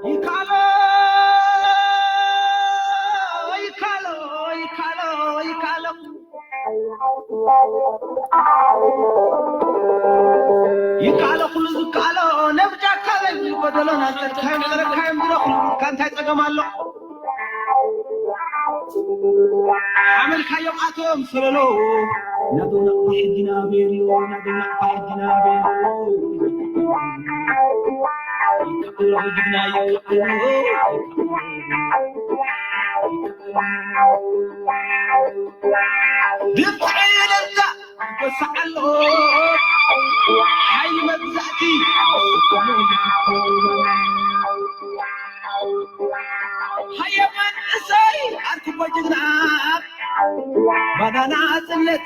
ይካሎ ይካሎ ይካሎ ይካሎ ይካሎ ኩሉ ዝካሎ ነብጃካ ዘይብሉ ጎደሎ ናዘርካዮም ዘረካዮም ዝረኽሉ ካንታይ ጸገም ኣሎ። ሓመልካዮም ኣቶም ሰለሎ ናደው ናቕፋ ሕጊና ቤርዮ ናደው ናቕፋ ሕጊና ቤርዮ ይካሎ ጅግና ይካሎ ድምፂ ዕልልታ ይወስዓሎ ሓይሊ መግዛእቲ ሃየ መንእሰይ ኣርክቦ ጅግና ባናና ጽነት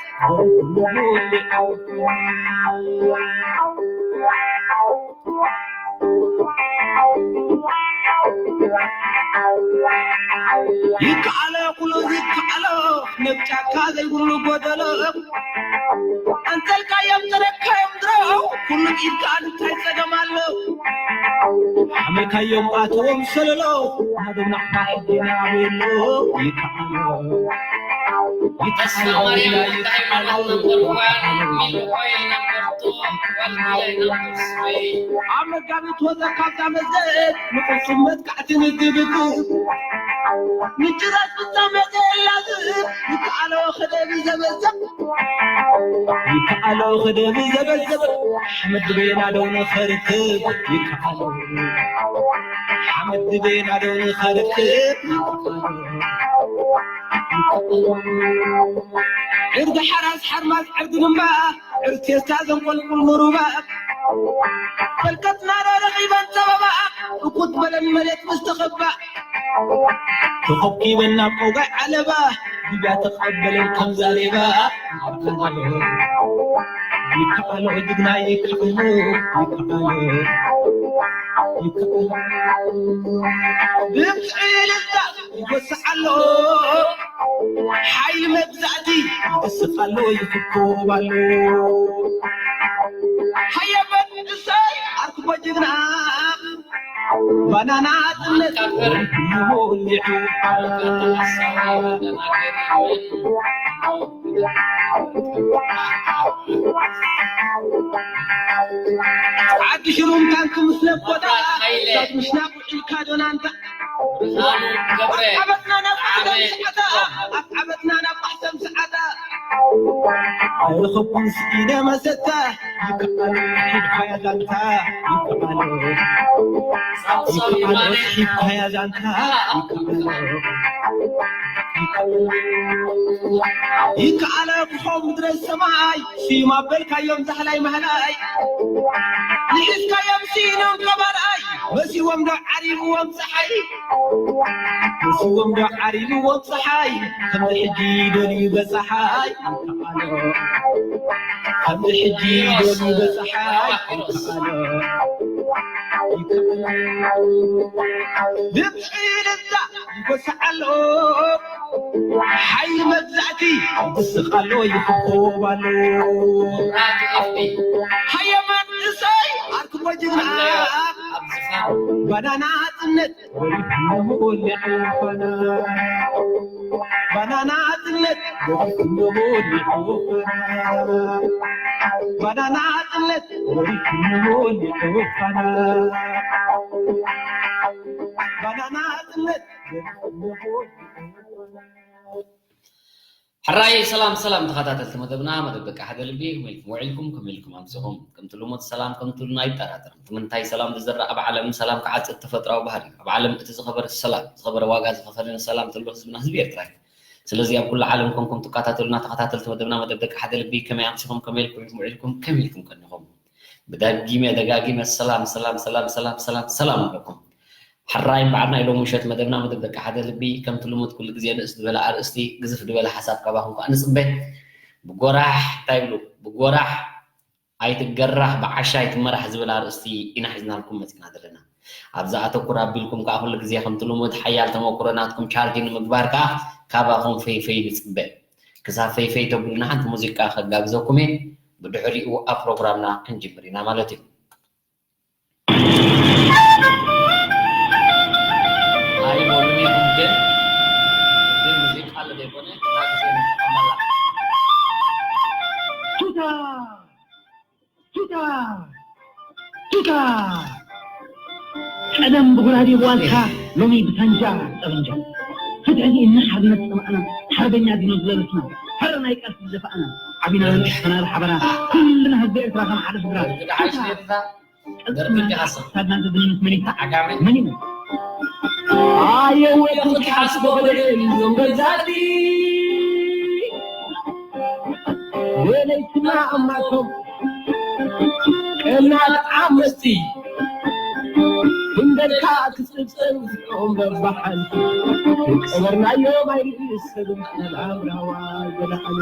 ይከኣሎ ኩሉ ይከኣሎ ነብጫካ ዘይብሉ ጎደሎ ኣንተልካዮም ተረካዮም ድሮ ኩሉ ኢድካ እንታይ ጸገም ኣሎ ሓመልካዮም ኣትዎም ሰለሎ ናብና ሕድና ቤሎ ይከኣሎ ተስፋ ማርያም ወልደ ሃይማኖት ነበር ዋን ሚልኮይ ነበር ቱ ወልደ ሃይማኖት ነበር ስሪ ኣብ መጋቢት ወዘ ካብዛ መዝገብ ንቅልጽም መጥቃዕቲ ንግብግብ ምጭራት ፍጻመ ዘላዝብ ይከኣሎ ክደብ ዘበዘብ ይከኣሎ ክደብ ዘበዘብ ሓመድ ድቤና ደው ንኸርክብ ይከኣሎ ሓመድ ድቤና ደው ንኸርክብ ይከኣሎ ዕርዲ ሓራስ ሓርማዝ ዕርዲ ድማ ዕርቴስታ ዘንቆልቁል ምሩባ በልከትና ዶ ረኺበን ጸበባ እኩት በለን መሬት ምስ ተኸባ ተኸብኪበን ናብ ቀውጋይ ዓለባ ሊብያ ተቐበለን ከም ዛሬባ ይከኣሎ ጅግና ይከኣሎ ይከኣሎ ይከኣሎ ድምፂ ልዛ ይወስዓሎ ሓይሊ መግዛእቲ ይወስኻሎ ይፍኮባሎ ሃየ መንእሰይ ኣርክቦ ጅግና ባናና ጥነት ይሞልዑ ዓዲ ሽሩም ታንክ ምስ ነቦዳ ምሽና ውዒልካ ዶናንታ ዓበትና ናብ ማሕተም ሰዓታ ኣይረኸብኩን ስኢነ መሰታ ይከኣሎ ሒድካያ ዛንታ ይከኣሎ ይከኣሎ ሒድካያ ዛንታ ይከኣሎ ይከኣሎ ክኾ ምድረ ሰማይ ስዩም ኣበልካዮም ዛሕላይ ማህላይ ንሒዝካዮም ስኢኖም ቀባርኣይ መሲዎም ዶ ዓሪብዎም ፀሓይ መሲዎም ዶ ዓሪብዎም ፀሓይ ከምዚ ሕጂ ደልዩ በፀሓይ ከምዚ ሕጂ ደልዩ በፀሓይ ድምፂ ልዛ ይጎስዓሎ ሓይሊ መግዛእቲ ይስኻሎ ይኽቦባሎ ሃየ መንእሰይ ኣርክቦ ጅግና ባናና ጽነት ወሪድና መወሊዑ ፋና ባናና ጽነት ወሪድና መወሊዑ ፋና ባናና ጽነት ወሪድና መወሊዑ ፋና ባናና ጽነት ወሪድና መወሊዑ ፋና ሕራይ ሰላም ሰላም ተኸታተልቲ መደብና መደብ ደቂ ሓደ ልቢ ከመይ ኢልኩም ውዒልኩም ከመይ ኢልኩም ኣምሲኹም ከምቲ ልሙድ ሰላም ከምትሉና ኣይጠራጠርን እቲ ምንታይ ሰላም ዝዘርእ ኣብ ዓለም ሰላም ክዓጽድ ተፈጥራዊ ባህሪ እዩ ኣብ ዓለም እቲ ዝኸበረ ሰላም ዝኸበረ ዋጋ ዝኸፈለ ንሰላም ተሎ ህዝብና ህዝቢ ኤርትራ እዩ ስለዚ ኣብ ኩሉ ዓለም ኮንኩም ትከታተሉና ተኸታተልቲ መደብና መደብ ደቂ ሓደ ልቢ ከመይ ኣምሲኹም ከመይ ኢልኩም ውዒልኩም ከመይ ኢልኩም ቀኒኹም ብደጊመ ደጋጊመ ሰላም ሰላም ሰላም ሰላም ሰላም ሰላም ኣለኩም ሕራይ እምበኣር ናይ ሎሚ ምሸት መደብና መደብ ደቂ ሓደ ልቢ ከምቲ ልሙድ ኩሉ ግዜ ንእስ ዝበለ ኣርእስቲ ግዝፍ ዝበለ ሓሳብ ካባኹም ከዓ ንፅበ ብጎራሕ እንታይ ይብሉ ብጎራሕ ኣይትገራሕ ብዓሻ ኣይትመራሕ ዝብል ኣርእስቲ ኢና ሒዝናልኩም መፂና ዘለና ኣብዚ ኣተኩር ኣቢልኩም ከዓ ኩሉ ግዜ ከምቲ ልሙድ ሓያል ተመኩሮ ናትኩም ቻርጅ ንምግባር ከዓ ካባኹም ፈይፈይ ንፅበ ክሳብ ፈይፈይ ተብሉና ሓንቲ ሙዚቃ ከጋግዘኩም እየ ብድሕሪኡ ኣብ ፕሮግራምና ክንጅምር ኢና ማለት እዩ ቀደም ብጉራዴ ብዋልካ፣ ሎሚ ብሳንጃ ጠበንጃ። ፍትሒ ዲና ሓርነት ጸማእና፣ ሓርበኛ ዲኖ ዝለበስና፣ ሕረ ናይ ቃልሲ ዝደፋእና፣ ዓቢና ነንቀሕና ብሓበራ፣ ኩልና ህዝቢ ኤርትራ ከም ሓደ ስድራ። ደርጊ ደሓን ሽኔትታ፣ ደርጊ ደሓን ሰብ። ክሳድና ዝብንስ መን ይፍታሕ? ዓጋመ። መን ይመን? ኣየወ ክሓስቦ በደል እዞም ገዛእቲ፣ ወለይትና ኣማቶም ቀናት ዓመስቲ፣ ክንደልካ ክጽብጸብ እዚኦም በባሓንቲ፣ ዝቀበርናዮም ኣይርእስ ሰብን ሰላም ራዋ ዘለዓሉ።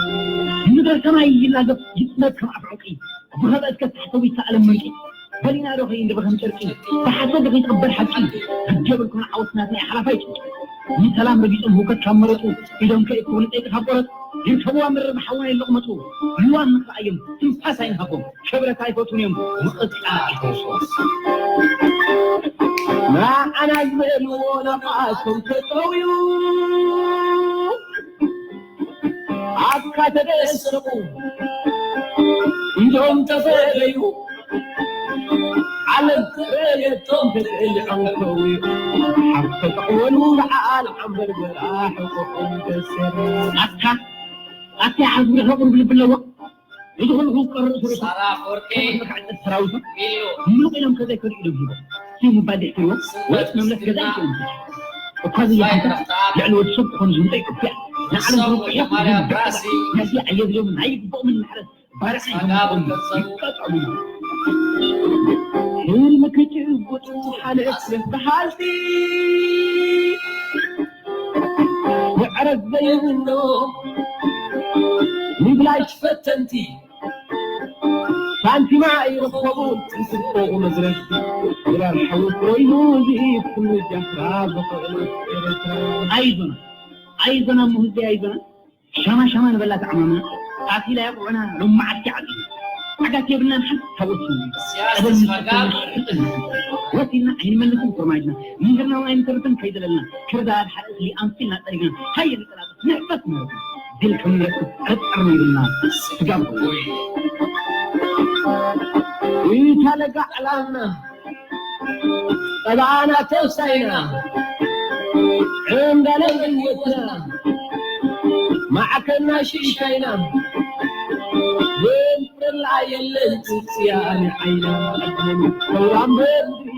ምድር ከማይ ይላገብ ይጥመት ከም ኣፍ ዑቂ፣ ዝኸበአት ከታሕተው ይተኣለም ምርቂ። በሊና ዶ ኸይንድበ ከም ጨርቂ፣ ብሓሶት ዶ ኸይትቕበር ሓቂ? ግዲ የብልኩምን ዓወት ናትና እዩ ሓላፋይ ጭንቂ። ንሰላም ረጊጾም ህውከት ካብ መረጹ፣ ኢዶም ከእክቡ ንጸይቂ ካብ ቆረጹ፣ ይርከብዋ ምድሪ ብሓውና ይለቕመጹ። ልዋም ንኽረኣዮም ትንፋስ ኣይንሃቦም፣ ክብረት ኣይፈትዉን እዮም ምቕጻል ኣይፈትዉን። ንዓና ዝበልዎ ናብኣቶም ተጠውዩ፣ ኣካ ተደሰቑ ኢዶም ተፈለዩ፣ ዓለም ተረየቶም ተጠሊዖም ከውዩ፣ ሓፍ ተጠቕወሉ በዓል ዓንበርበራ ሕቆኦም ተሰር። ኣካ ኣካ ዓንበርበራ ሕቆኦም ብልቢ ኣለዋ። እዚ ኩሉ ክቀርብ ስሩ ሳራ ኣፈወርቂ፣ ክዕጠት ሰራዊቱ ሚሉ ምሉቕ ኢሎም ከዘይከዱ ኢሎም ሂቦም። ሲሙ ባዴ ሕርዎ ወይ መምለስ ገዛ ይችላል። እኳ ዝያሓንታ ልዕሊ ወዲ ሰብ ክኾኑ ዝምጠ ኢትዮጵያ ንዓለም ዝምጠ ኢትዮጵያ ማርያ ብራሲ ናዚ ኣየድልዮም ናይ ግብኦም ማሕረት ባርዕ ጸጋብ ይኸምኩም ገንዘቡ ይቀጠሙ። ህልም ክጭብጡ ሓለፍ በሃልቲ ምዕረት ዘይብሎ ምብላሽ ፈተንቲ ሳንቲማ ይርከቡ ጽንስቆ መዝረፍቲ። ድራር ሓዊ ኮይኑ እዚ ኩሉ ጃፍራ ዝኽእሉ ኤርትራ። ኣይዞና፣ ኣይዞና፣ እሞ ህዝቢ ኣይዞና። ሻማ ሻማ ንበላ ተዓማምና። ኣፊላ የቑዑና ሎማዓቲ ዓዲ። ዓጋት የብልናን ሓንቲ ታቦት ስሙ። ሲያስ ቀደም ተስፋ ጋር ንሰጥተና ሽጥን። ወሲና ኣይንመልስን ኮርማጅና። ምንግርና ኣይንተርፍን ከይደለልና። ክርዳድ ሓቂ ኣንፊልና ጠሪግና። ሃየ ንጠላጠፍ ንሕፈት ማለት እዩ። ድል ከም ንረክብ ጥርጥር ይብልና። ስጋብ ወይ። ኢታ ለጋ ዕላምና ጠባና ተውሳይና ዕንዳለ ህይወትና ማዕከና ሽሻይና ዘንፍረላ የለን ጽጽያ ንዓይና ሰውራም በምድሪ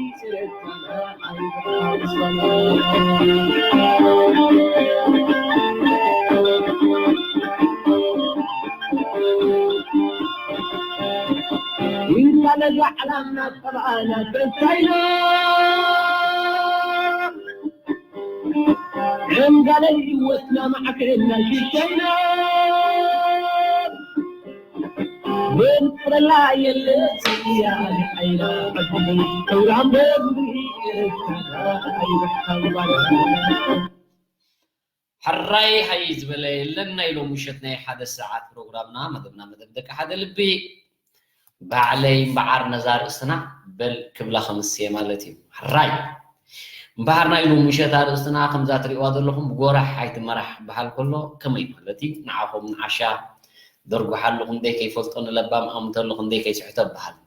ኢንታ ለዛ ዕላምና ጠባኣና ተንሳይና ዕንጋለ ህይወትና ማዕከልና ሽሻይና ዘንፍረላ የለን ጽያ ንዓይና ሰውራም በምድሪ ሕራይ ሃይ ዝበለ የለን። ናይ ሎሚ ምሸት ናይ ሓደ ሰዓት ፕሮግራምና፣ መደብና፣ መደብ ደቂ ሓደ ልቢ፣ ባዕለይ እምበዓር ነዛ ርእስትና በል ክብላ ከምስየ ማለት እዩ። ሕራይ እምበዓር ናይ ሎሚ ምሸት ኣርእስትና ከምዛ ትሪእዋ ዘለኹም ብጎራሕ ኣይትመራሕ በሃል ከሎ ከመይ ማለት እዩ? ንዓኹም ንዓሻ ደርጉሓሉ ክንደይ ከይፈልጦ ንለባም ኣምተሉ ክንደይ ከይስሕቶ በሃል።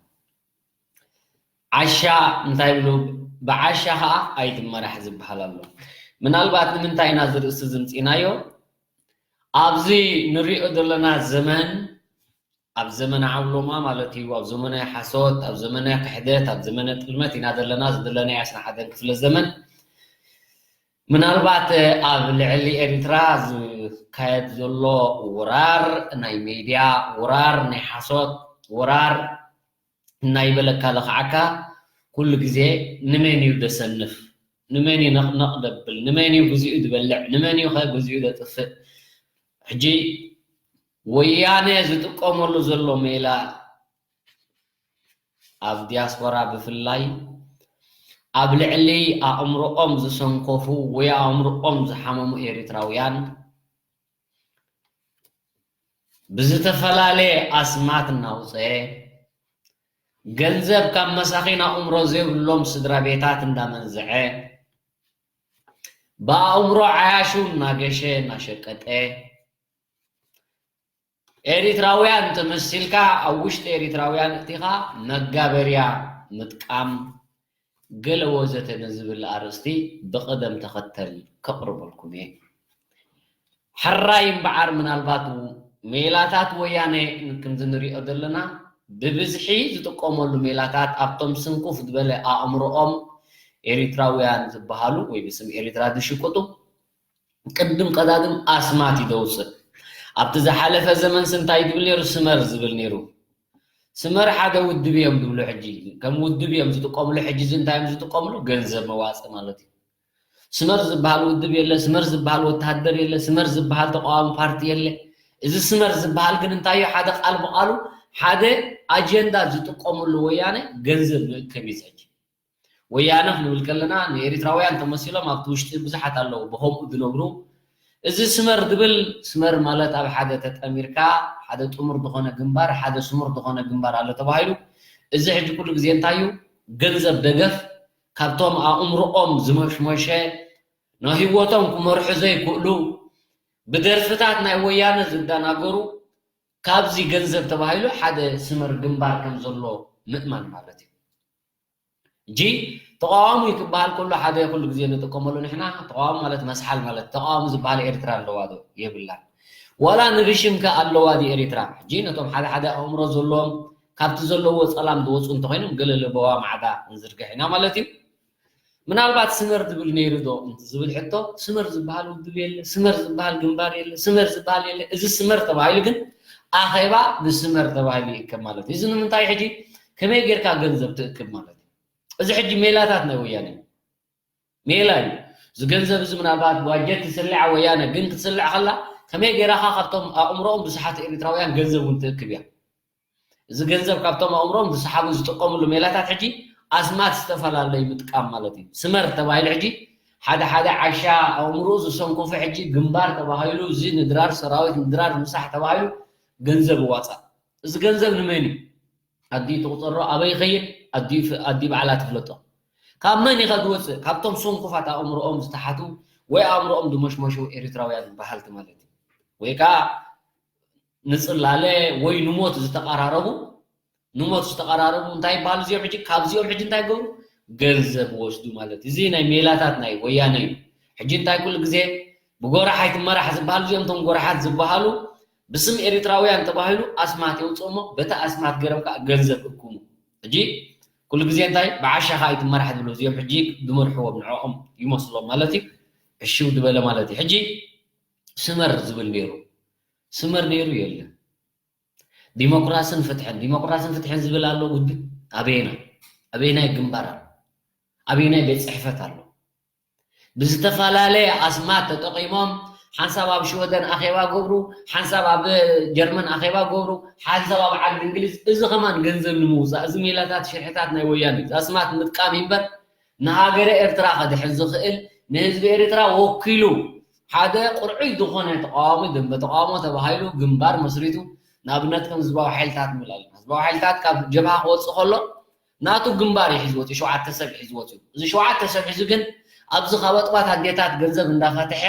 ዓሻ እንታይ ይብሉ? ብዓሻ ኸዓ ኣይትመራሕ ዝበሃል ኣሎ። ምናልባት ንምንታይ ኢና እዚ ርእሲ ዝምፂእናዮ? ኣብዚ ንሪኦ ዘለና ዘመን፣ ኣብ ዘመነ ዓውሎማ ማለት እዩ፣ ኣብ ዘመነ ሓሶት፣ ኣብ ዘመነ ክሕደት፣ ኣብ ዘመነ ጥልመት ኢና ዘለና። ዝድለናዮ ዓሰርተ ሓደን ክፍለ ዘመን ምናልባት ኣብ ልዕሊ ኤሪትራ ዝካየድ ዘሎ ወራር፣ ናይ ሜድያ ወራር፣ ናይ ሓሶት ወራር፣ እናይበለካ ለኽዓካ ኩሉ ግዜ ንመን እዩ ደሰንፍ? ንመን እዩ ነቕነቕ ደብል? ንመን እዩ ግዚኡ ዝበልዕ? ንመን እዩ ኸ ግዚኡ ደጥፍእ? ሕጂ ወያነ ዝጥቀመሉ ዘሎ ሜላ ኣብ ዲያስፖራ ብፍላይ ኣብ ልዕሊ ኣእምሮኦም ዝሰንኮፉ ወይ ኣእምሮኦም ዝሓመሙ ኤሪትራውያን ብዝተፈላለየ ኣስማት እናውፀአ፣ ገንዘብ ካብ መሳኺን ኣእምሮ ዘይብሎም ስድራ ቤታት እንዳመንዝዐ፣ ብኣእምሮ ዓያሹ እናገሸ እናሸቀጠ፣ ኤሪትራውያን ተመሲልካ ኣብ ውሽጢ ኤሪትራውያን እቲኻ መጋበርያ ምጥቃም፣ ገለ ወዘተ ንዝብል ኣርእስቲ ብቕደም ተኸተል ከቕርበልኩም እየ። ሕራይ እምበዓር፣ ምናልባት ሜላታት ወያነ ክንዲ ንሪኦ ዘለና፣ ብብዝሒ ዝጥቀመሉ ሜላታት ኣብቶም ስንኩፍ ዝበለ ኣእምሮኦም ኤሪትራውያን ዝበሃሉ ወይ ብስም ኤሪትራ ዝሽቅጡ ቅድም ቀዳድም ኣስማት እዩ ዘውፅእ። ኣብቲ ዝሓለፈ ዘመንስ እንታይ ትብል ነይሩ? ስመር ዝብል ነይሩ። ስመር ሓደ ውድብ እዮም ዝብሉ። ሕጂ ከም ውድብ እዮም ዝጥቀምሉ። ሕጂ እዚ እንታይ እዮም ዝጥቀምሉ? ገንዘብ መዋፅእ ማለት እዩ። ስመር ዝበሃል ውድብ የለ፣ ስመር ዝበሃል ወተሃደር የለ፣ ስመር ዝበሃል ተቃዋሚ ፓርቲ የለ። እዚ ስመር ዝበሃል ግን እንታይ እዩ? ሓደ ቃል ብቃሉ ሓደ ኣጀንዳ ዝጥቀመሉ ወያነ ገንዘብ ምእከብ እዩ። ሕጂ ወያነ ክንብል ከለና ንኤሪትራውያን ተመሲሎም ኣብቲ ውሽጢ ብዙሓት ኣለዉ ብከምኡ ዝነብሩ። እዚ ስመር ዝብል፣ ስመር ማለት ኣብ ሓደ ተጠሚርካ ሓደ ጥሙር ዝኾነ ግንባር፣ ሓደ ስሙር ዝኾነ ግንባር ኣሎ ተባሂሉ። እዚ ሕጂ ኩሉ ግዜ እንታይ እዩ? ገንዘብ ደገፍ ካብቶም ኣእምሮኦም ዝመሽመሸ፣ ንህይወቶም ክመርሑ ዘይክእሉ፣ ብደርፍታት ናይ ወያነ ዝደናገሩ፣ ካብዚ ገንዘብ ተባሂሉ ሓደ ስመር ግንባር ከም ዘሎ ምእማን ማለት እዩ። ሕጂ ተቃዋሚ ክበሃል ከሎ ሓደ ኩሉ ግዜ ንጥቀመሉ ንሕና፣ ተቃዋሚ ማለት መስሓል ማለት፣ ተቃዋሚ ዝበሃል ኤርትራ ኣለዋ ዶ? የብላን። ዋላ ንብሽም ከ ኣለዋ ድዩ ኤርትራ? ሕጂ ነቶም ሓደ ሓደ ኣእምሮ ዘለዎም ካብቲ ዘለዎ ጸላም ዝወጹ እንተኾይኖም ገለ ለበዋ ማዕዳ ክንዝርግሕ ኢና ማለት እዩ። ምናልባት ስመር ዝብል ነይሩ ዶ ዝብል ሕቶ፣ ስመር ዝበሃል ውድብ የለ፣ ስመር ዝበሃል ግንባር የለ፣ ስመር ዝበሃል የለ። እዚ ስመር ተባሂሉ ግን ኣኼባ ብስመር ተባሂሉ ይእከብ ማለት እዩ። እዚ ንምንታይ? ሕጂ ከመይ ጌርካ ገንዘብ ትእክብ ማለት እዩ። እዚ ሕጂ ሜላታት ናይ ወያነ እዩ። ሜላ እዩ። እዚ ገንዘብ እዚ ምናልባት ባጀት ትስልዓ ወያነ ግን ክትስልዕ ከላ ከመይ ጌራኻ ካብቶም ኣእምሮኦም ዝሰሓቱ ኤሪትራውያን ገንዘብ እውን ትእክብ እያ። እዚ ገንዘብ ካብቶም ኣእምሮኦም ዝሰሓቡ ዝጥቀምሉ ሜላታት ሕጂ ኣስማት ዝተፈላለዩ ምጥቃም ማለት እዩ። ስመር ተባሂሉ ሕጂ ሓደ ሓደ ዓሻ ኣእምሮኡ ዝሰንኮፈ ሕጂ ግንባር ተባሂሉ እዚ ንድራር ሰራዊት ንድራር ምሳሕ ተባሂሉ ገንዘብ ይዋፃእ። እዚ ገንዘብ ንመን እዩ? ኣዲኡ ትቑፀሮ፣ ኣበይ ይኸይድ? ኣዲኡ ፍ-፣ ኣዲኡ ባዕላ ትፍለጦ። ካብ መን እዩ ከ ዝወፅእ? ካብቶም ስንኩፋት ኣእምሮኦም ዝተሓቱ ወይ ኣእምሮኦም ዝመሽመሹ ኤሪትራውያን በሃልቲ ማለት እዩ። ወይ ከዓ ንፅላለ ወይ ንሞት ዝተቐራረቡ፣ ንሞት ዝተቐራረቡ እንታይ ይበሃሉ እዚኦም? ሕጂ ካብዚኦም ሕጂ እንታይ ይገብሩ? ገንዘብ ወስዱ ማለት እዩ። እዚ ናይ ሜላታት ናይ ወያነ እዩ። ሕጂ እንታይ ኩሉ ግዜ ብጎራሕ ኣይትመራሕ ዝበሃሉ እዚኦም፣ እቶም ጎረሓት ዝበሃሉ ብስም ኤሪትራውያን ተባሂሉ ኣስማት የውፅኦሞ፣ በቲ ኣስማት ገይሮም ከዓ ገንዘብ እኩሙ። ሕጂ ኩሉ ግዜ እንታይ ብዓሻ ከዓ ኣይትመራሕ ዝብሉ እዚኦም ሕጂ ዝመርሕዎም ንዕኦም ይመስሎም ማለት እዩ። ሕሽው ዝበለ ማለት እዩ። ሕጂ ስመር ዝብል ነይሩ፣ ስመር ነይሩ የለን። ዲሞክራስን ፍትሕን፣ ዲሞክራስን ፍትሕን ዝብል ኣሎ ውድብ ኣበየና? ኣበየናይ ግንባር ኣሎ? ኣበየናይ ቤት ጽሕፈት ኣሎ? ብዝተፈላለየ ኣስማት ተጠቒሞም ሓንሳብ ኣብ ሽወደን ኣኼባ ገብሩ፣ ሓንሳብ ኣብ ጀርመን ኣኼባ ገብሩ፣ ሓንሳብ ኣብ ዓዲ እንግሊዝ። እዚ ከማን ገንዘብ ንምውፃእ፣ እዚ ሜላታት ሽርሕታት ናይ ወያነ እዩ። ኣስማት ምጥቃም እምበር ንሃገረ ኤርትራ ከድሕን ዝኽእል፣ ንህዝቢ ኤርትራ ወኪሉ ሓደ ቁርዑይ ዝኾነ ተቃዋሚ፣ ደንበ ተቃውሞ ተባሂሉ ግንባር መስሪቱ፣ ንኣብነት ከም ህዝባዊ ሓይልታት ንብል ኣለና። ህዝባዊ ሓይልታት ካብ ጀብሃ ክወፅእ ከሎ ናቱ ግንባር እዩ ሒዝዎ፣ ሸውዓተ ሰብ ሒዝዎ እዩ። እዚ ሸውዓተ ሰብ ሒዙ ግን ኣብዚ ካብ ኣጥባት ኣዴታት ገንዘብ እንዳፈትሐ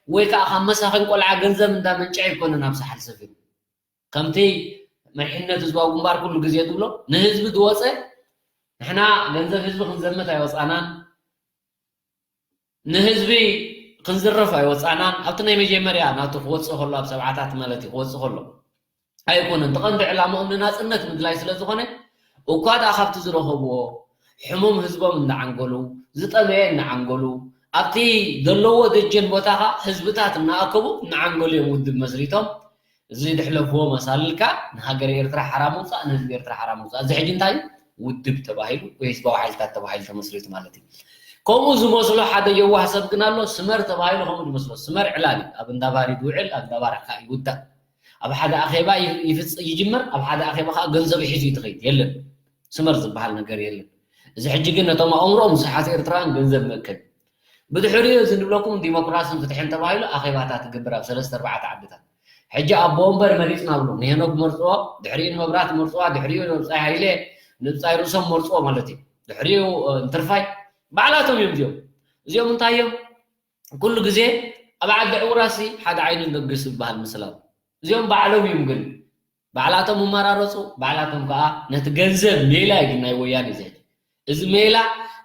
ወይ ከዓ ካብ መሳኺን ቆልዓ ገንዘብ እንዳመንጨ ኣይኮነን ኣብ ሳሕል ሰፊሩ። ከምቲ መሪሕነት ህዝባዊ ግንባር ኩሉ ግዜ ዝብሎ፣ ንህዝቢ ዝወፀ፣ ንሕና ገንዘብ ህዝቢ ክንዘምት ኣይወፃናን፣ ንህዝቢ ክንዝረፍ ኣይወፃናን። ኣብቲ ናይ መጀመርያ ናቱ ክወፅእ ከሎ፣ ኣብ ሰብዓታት ማለት እዩ፣ ክወፅእ ከሎ ኣይኮነን። እቲ ቀንዲ ዕላምኦም ንናፅነት ምድላይ ስለ ዝኾነ፣ እኳ ደኣ ካብቲ ዝረኸብዎ ሕሙም ህዝቦም እናዓንገሉ፣ ዝጠመየ እናዓንገሉ፣ ኣብቲ ዘለዎ ደጀን ቦታ ኸዓ ህዝብታት እናኣከቡ እናዓንገሉ እዮም ውድብ መስሪቶም። እዚ ድሕለፍዎ መሳልልካ ንሃገር ኤርትራ ሓራ ምውፃእ፣ ንህዝቢ ኤርትራ ሓራ ምውፃእ። እዚ ሕጂ እንታይ እዩ? ውድብ ተባሂሉ ወይ ህዝባዊ ሓይልታት ተባሂሉ ተመስሪቱ ማለት እዩ። ከምኡ ዝመስሎ ሓደ የዋህ ሰብ ግን ኣሎ፣ ስመር ተባሂሉ ከምኡ ዝመስሎ። ስመር ዕላል እዩ። ኣብ እንዳባር እዩ ዝውዕል፣ ኣብ እንዳባር ከዓ ይውዳእ። ኣብ ሓደ ኣኼባ ይ-፣ ይፍጽ-፣ ይጅምር፣ ኣብ ሓደ ኣኼባ ከዓ ገንዘብ ሒዙ እዩ ትኸይድ። የለን፣ ስመር ዝበሃል ነገር የለን። እዚ ሕጂ ግን ነቶም ኣእምሮኦም ዝሰሓቱ ኤርትራውያን ገንዘብ መእከቢ። ብድሕሪኡ እዚ ንብለኩም ዲሞክራስን ፍትሕን ተባሂሉ ኣኼባታት ይግበር ኣብ ሰለስተ ኣርባዕተ ዓድታት። ሕጂ ኣቦ ወንበር መሪጽና ብሎ ንሄኖክ መርጽዎ፣ ድሕሪኡ ንመብራት መርጽዋ፣ ድሕሪኡ ንብጻይ ሃይለ፣ ንብጻይ ርእሶም መርጽዎ ማለት እዩ። ድሕሪኡ፣ እ፣ እንትርፋይ ባዕላቶም እዮም እዚኦም። እዚኦም እንታይ እዮም? ኩሉ ግዜ ኣብ ዓዲ ዕውራሲ ሓደ ዓይኒ ንደግስ ዝበሃል ምስላ። እዚኦም ባዕሎም እዮም ግን ባዕላቶም ይመራረጹ፣ ባዕላቶም ከኣ ነቲ ገንዘብ ሜላ እዩ ግን ናይ ወያነ እዚ ሕጂ። እዚ ሜላ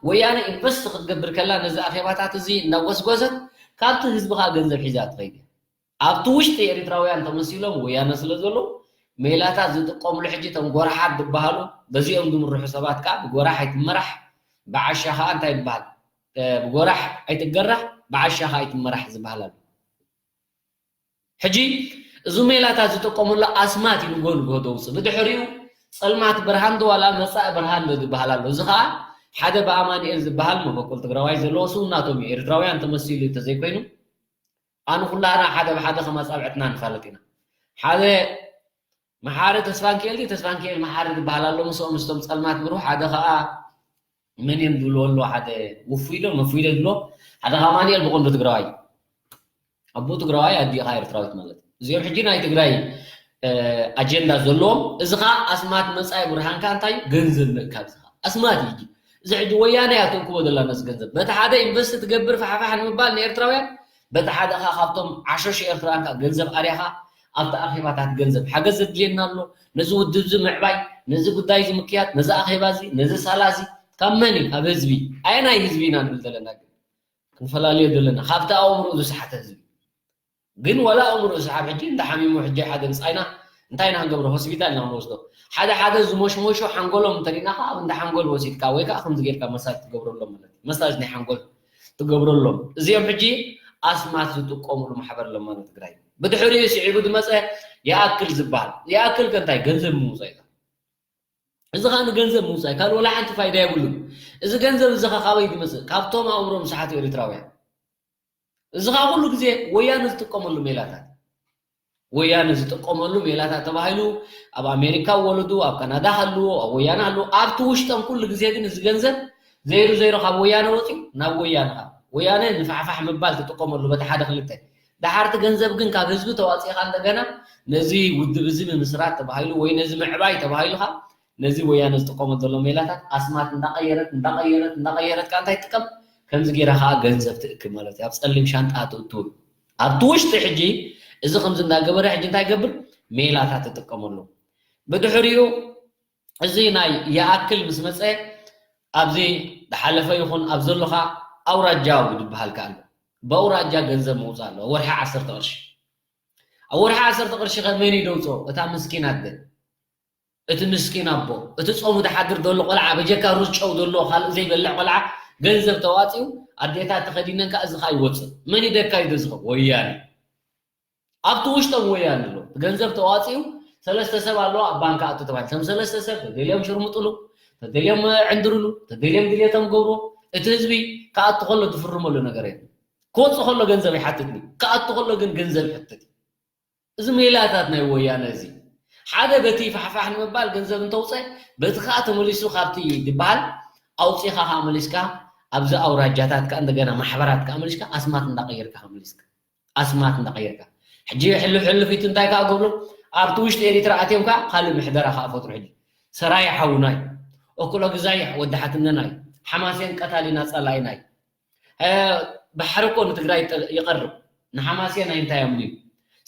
ወያነ ኢንቨስት ክትገብር ከላ ነዚ ኣኼባታት እዚ እናጎስጎሰት ካብቲ ህዝቢ ከዓ ገንዘብ ሒዛ ትኸይድ እያ። ኣብቲ ውሽጢ ኤርትራውያን ተመሲሎም ወያነ ስለ ዘለዉ ሜላታት ዝጥቀምሉ ሕጂ እቶም ጎራሓት ዝበሃሉ በዚኦም ዝምርሑ ሰባት ከዓ ብጎራሕ ኣይትመራሕ፣ ብዓሻ ከዓ እንታይ ዝበሃል፣ ብጎራሕ ኣይትገራሕ፣ ብዓሻ ከዓ ኣይትመራሕ ዝበሃል ኣሎ። ሕጂ እዚ ሜላታት ዝጥቀመሉ ኣስማት እዩ ንጎ ንጎ ደውፅእ። ብድሕሪኡ ፀልማት ብርሃን ዶ ዋላ መፃኢ ብርሃን ዶ ዝበሃል ኣሎ። እዚ ከዓ ሓደ ብኣማንኤል ዝበሃል መበቆል ትግራዋይ ዘለዎ ስውናቶም እዩ። ኤርትራውያን ተመሲሉ እዩ ተዘይኮይኑ ኣነ ኩላህና ሓደ ብሓደ ከም ኣፃብዕትና ንፋለጥ ኢና። ሓደ መሓሪ ተስፋንኪኤል ድዩ ተስፋንኪኤል መሓሪ ዝበሃል ኣሎ። ምስኦም ምስቶም ፀልማት ብሩህ ሓደ ከዓ መን እዮም ዝብልዎ ኣሎ ሓደ ውፉይ ዶ መፉይ ዶ ዝብሎ ሓደ ከዓ ኣማንኤል ብቆንዶ ትግራዋይ ኣቦ ትግራዋይ ኣዲኻ ኤርትራዊት ማለት እዩ። እዚኦም ሕጂ ናይ ትግራይ ኣጀንዳ ዘለዎም እዚ ከዓ ኣስማት መፃኢ ብርሃንካ እንታይ ገንዘብ ምእካብ እዚ ከዓ ኣስማት እዩ። እዚ ሕጂ ወያነ እያ ተእክቦ ዘላ ነዚ ገንዘብ በቲ ሓደ ኢንቨስት ትገብር ፋሕፋሕ ንምባል ንኤርትራውያን በቲ ሓደ ከዓ ካብቶም ዓሸሽ ኤርትራውያን ከዓ ገንዘብ ኣርያኻ ኣብቲ ኣኼባታት ገንዘብ ሓገዝ ዘድልየና ኣሎ። ነዚ ውድብ እዚ ምዕባይ፣ ነዚ ጉዳይ እዚ ምክያድ፣ ነዚ ኣኼባ እዚ፣ ነዚ ሳላ እዚ ካብ መን እዩ? ካብ ህዝቢ። ኣየናይ ህዝቢ ኢና ንብል ዘለና ግን? ክንፈላለዮ ዘለና ካብቲ ኣእምሮኡ ዝሰሓተ ህዝቢ። ግን ዋላ ኣእምሮኡ ዝሰሓብ ሕጂ እንዳ ሓሚሙ ሕጂ ሓደ ብፃይና እንታይ ኢና ክንገብሮ? ሆስፒታል ኢና ክንወስዶ። ሓደ ሓደ ዝሞሽሞሾ ሓንጎሎም እንተሪእና ከዓ ኣብ እንዳ ሓንጎል ወሲድካ ወይ ከዓ ከምዚ ጌርካ መሳጅ ትገብረሎም ማለት እዩ። መሳጅ ናይ ሓንጎል ትገብረሎም። እዚኦም ሕጂ ኣስማት ዝጥቀሙሉ ማሕበር ለማኖ ትግራይ። ብድሕሪኡ ስዒቡ ዝመፀ ይኣክል ዝበሃል። ይኣክል ከ እንታይ? ገንዘብ ምውፃእ እዩ። እዚ ከዓ ንገንዘብ ምውፃእ ካልእ ወላ ሓንቲ ፋይዳ የብሉን። እዚ ገንዘብ እዚ ከዓ ካበይ ዝመፅእ? ካብቶም ኣእምሮም ሰሓት ኤርትራውያን። እዚ ከዓ ኩሉ ግዜ ወያነ ዝጥቀመሉ ሜላታት ወያነ ዝጥቀመሉ ሜላታት ተባሂሉ ኣብ ኣሜሪካ ወለዱ ኣብ ካናዳ ሃልዎ ኣብ ወያነ ሃልዎ ኣብቲ ውሽጦም ኩሉ ግዜ ግን እዚ ገንዘብ ዘይሩ ዘይሩ ካብ ወያነ ወፂኡ ናብ ወያነ ካብ ወያነ ንፋሕፋሕ ምባል ትጥቀመሉ በቲ ሓደ ክልተ ደሓርቲ ገንዘብ ግን ካብ ህዝቢ ተዋፂእካ እንደገና ነዚ ውድብ እዚ ምምስራት ተባሂሉ ወይ ነዚ ምዕባይ ተባሂሉካ ነዚ ወያነ ዝጥቀመ ዘሎ ሜላታት ኣስማት እንዳቀየረት እንዳቀየረት እንዳቀየረት ከዓ እንታይ ትጥቀም ከምዚ ገይራ ከዓ ገንዘብ ትእክብ ማለት እዩ ኣብ ፀሊም ሻንጣ ትእትው ኣብቲ ውሽጢ ሕጂ እዚ ከምዚ እንዳገበረ ሕጂ እንታይ ገብር ሜላታት ትጥቀመሉ ብድሕሪኡ እዚ ናይ ይኣክል ምስ መፀ ኣብዚ ዝሓለፈ ይኹን ኣብ ዘሎካ ኣውራጃዊ ዝበሃል ከ ኣሎ ብኣውራጃ ገንዘብ ምውፃእ ኣሎ ወርሒ ዓሰርተ ቅርሺ ኣብ ወርሒ ዓሰርተ ቅርሺ ከ መን እዩ ደውፅኦ እታ ምስኪን ኣደ እቲ ምስኪን ኣቦ እቲ ፆሙ ዝሓድር ዘሎ ቆልዓ በጀካ ሩዝ ጨው ዘሎ ካልእ ዘይበልዕ ቆልዓ ገንዘብ ተዋፂኡ ኣዴታት ተኸዲነን ከዓ እዚ ከዓ ይወፅእ መን ይደካ እዩ ዝኸ ወያነ ኣብቲ ውሽጦም ወያነ ኣሎ ገንዘብ ተዋፂኡ ሰለስተ ሰብ ኣለዋ ኣብ ባንክ ኣቱ ተባሂሉ እቶም ሰለስተ ሰብ ተደልዮም ሽርምጥሉ ተደልዮም ዕንድርሉ ተደልዮም ድልየቶም ገብሮ እቲ ህዝቢ ክኣቱ ከሎ ዝፍርመሉ ነገር የለን ክወፅእ ከሎ ገንዘብ ይሓትት ክኣቱ ከሎ ግን ገንዘብ ይሕትት እዚ ሜላታት ናይ ወያነ እዚ ሓደ በቲ ፋሕፋሕ ንምባል ገንዘብ እንተውፀ በቲ ከዓ ተመሊሱ ካብቲ ዝበሃል ኣውፂኻ ከዓ መሊስካ ኣብዚ ኣውራጃታት ከዓ እንደገና ማሕበራት ከዓ መሊስካ ኣስማት እንዳቀየርካ ከዓ መሊስካ ኣስማት እንዳቀየርካ ሕጂ ሕልፍ ሕልፍ ኢቱ እንታይ ከዓ ገብሩ ኣብቲ ውሽጢ ኤሪትራ ኣትዮም ከዓ ካልእ ምሕደራ ከዓ ፈጥሩ ሕጂ ሰራየ ሓውናይ ኦክሎ ግዛይ ወዲ ሓትነናይ ሓማሴን ቀታሊና ፀላይናይ ባሕሪ እኮ ንትግራይ ይቐርብ ንሓማሴን ኣይንታዮም ድዩ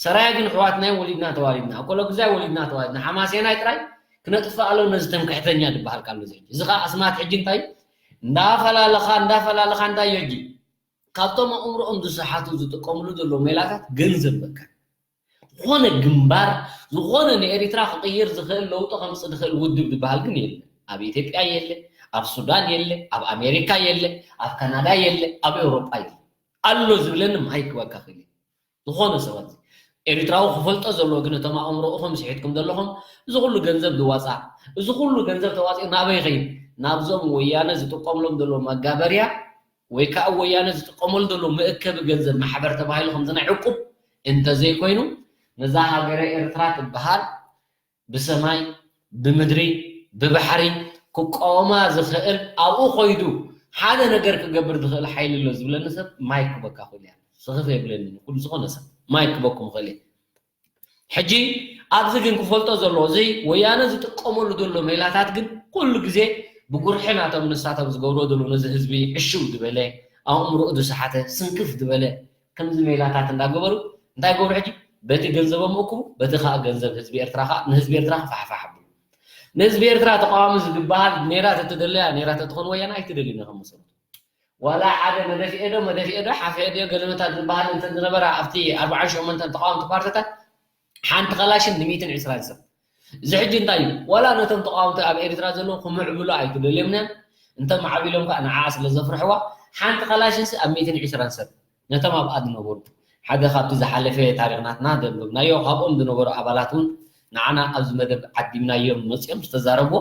ሰራየ ግን ኣሕዋትና እዮም ወሊድና ተዋሊድና ኣኮሎ ግዛይ ወሊድና ተዋሊድና ሓማሴናይ ጥራይ ክነጥፍእ ኣለዎ ነዚ ትምክሕተኛ ዝበሃል ቃል እዚ እዚ ከዓ ኣስማት ሕጂ እንታይ እንዳፈላለኻ እንዳፈላለኻ እንታይ እዩ ሕጂ ካብቶም ኣእምሮኦም ዝሰሓቱ ዝጥቀምሉ ዘለዉ ሜላታት ገንዘብ በቃ ዝኾነ ግንባር ዝኾነ ንኤሪትራ ክቕይር ዝኽእል ለውጢ ከምፅእ ዝኽእል ውድብ ዝበሃል ግን የለ ኣብ ኢትዮጵያ የለ ኣብ ሱዳን የለ ኣብ ኣሜሪካ የለ ኣብ ካናዳ የለ ኣብ ኤውሮጳ የለ ኣሎ ዝብለኒ ማይክ በቃ ክእል ዝኾነ ሰባት ኤሪትራዊ ክፈልጦ ዘለዎ ግን እቶም ኣእምሮኡ ከም ስሒትኩም ዘለኹም እዚ ኩሉ ገንዘብ ዝዋፃ እዚ ኩሉ ገንዘብ ተዋፂኡ ናበይ ይኸይድ ናብዞም ወያነ ዝጥቀምሎም ዘለዉ መጋበርያ ወይ ከዓ ወያነ ዝጥቀመሉ ዘሎ መእከቢ ገንዘብ ማሕበር ተባሂሉ ከምዚ ናይ ዕቁብ እንተዘይኮይኑ ነዛ ሃገረ ኤርትራ ትበሃል ብሰማይ ብምድሪ ብባሕሪ ክቃወማ ዝኽእል ኣብኡ ኮይዱ ሓደ ነገር ክገብር ዝኽእል ሓይሊ ኣሎ ዝብለኒ ሰብ ማይክ ክበካ ክእል እያ ስኽፍ የብለኒ ኩሉ ዝኾነ ሰብ ማይክ ክበኩም ይኽእል እየ ሕጂ ኣብዚ ግን ክፈልጦ ዘለዎ እዚ ወያነ ዝጥቀመሉ ዘሎ ሜላታት ግን ኩሉ ግዜ ብጉርሒ ናቶም ንሳቶም ዝገብሮ ዘሎ ነዚ ህዝቢ ዕሽው ዝበለ ኣእምሮኡ ዝሰሓተ ስንክፍ ዝበለ ከምዚ ሜላታት እንዳገበሩ እንታይ ገብሩ ሕጂ በቲ ገንዘቦም እኩቡ በቲ ከዓ ገንዘብ ህዝቢ ኤርትራ ከዓ ንህዝቢ ኤርትራ ክፋሕፋሕ ኣብሉ ንህዝቢ ኤርትራ ተቃዋሚ ዝግበሃል ኔራ ተትደለያ ኔራ ተትኾን ወያነ ኣይትደልዩን ኢኹም መሰረቱ። ዋላ ሓደ መደፍኤ ዶ መደፍኤ ዶ ሓፍኤ ድዮ ገለመታት ዝበሃል እንተ ዝነበራ ኣብቲ ኣርባዓን ሸሞንተን ተቃወምቲ ፓርትታት ሓንቲ ከላሽን ንሚእትን ዕስራን ሰብ። እዚ ሕጂ እንታይ እዩ? ዋላ ነቶም ተቃወምቲ ኣብ ኤርትራ ዘለዉ ክምዕብሉ ኣይትደልዮም ነን። እንተ ማዕቢሎም ከዓ ንዓኣ ስለ ዘፍርሕዋ ሓንቲ ከላሽንሲ ኣብ ሚእትን ዕስራን ሰብ ነቶም ኣብኣ ዝነበሩ ሓደ ካብቲ ዝሓለፈ ታሪኽናትና ዘንበብናዮ ካብኦም ዝነበሩ ኣባላት እውን ንዓና ኣብዚ መደብ ዓዲምናዮም መፅኦም ዝተዛረብዎ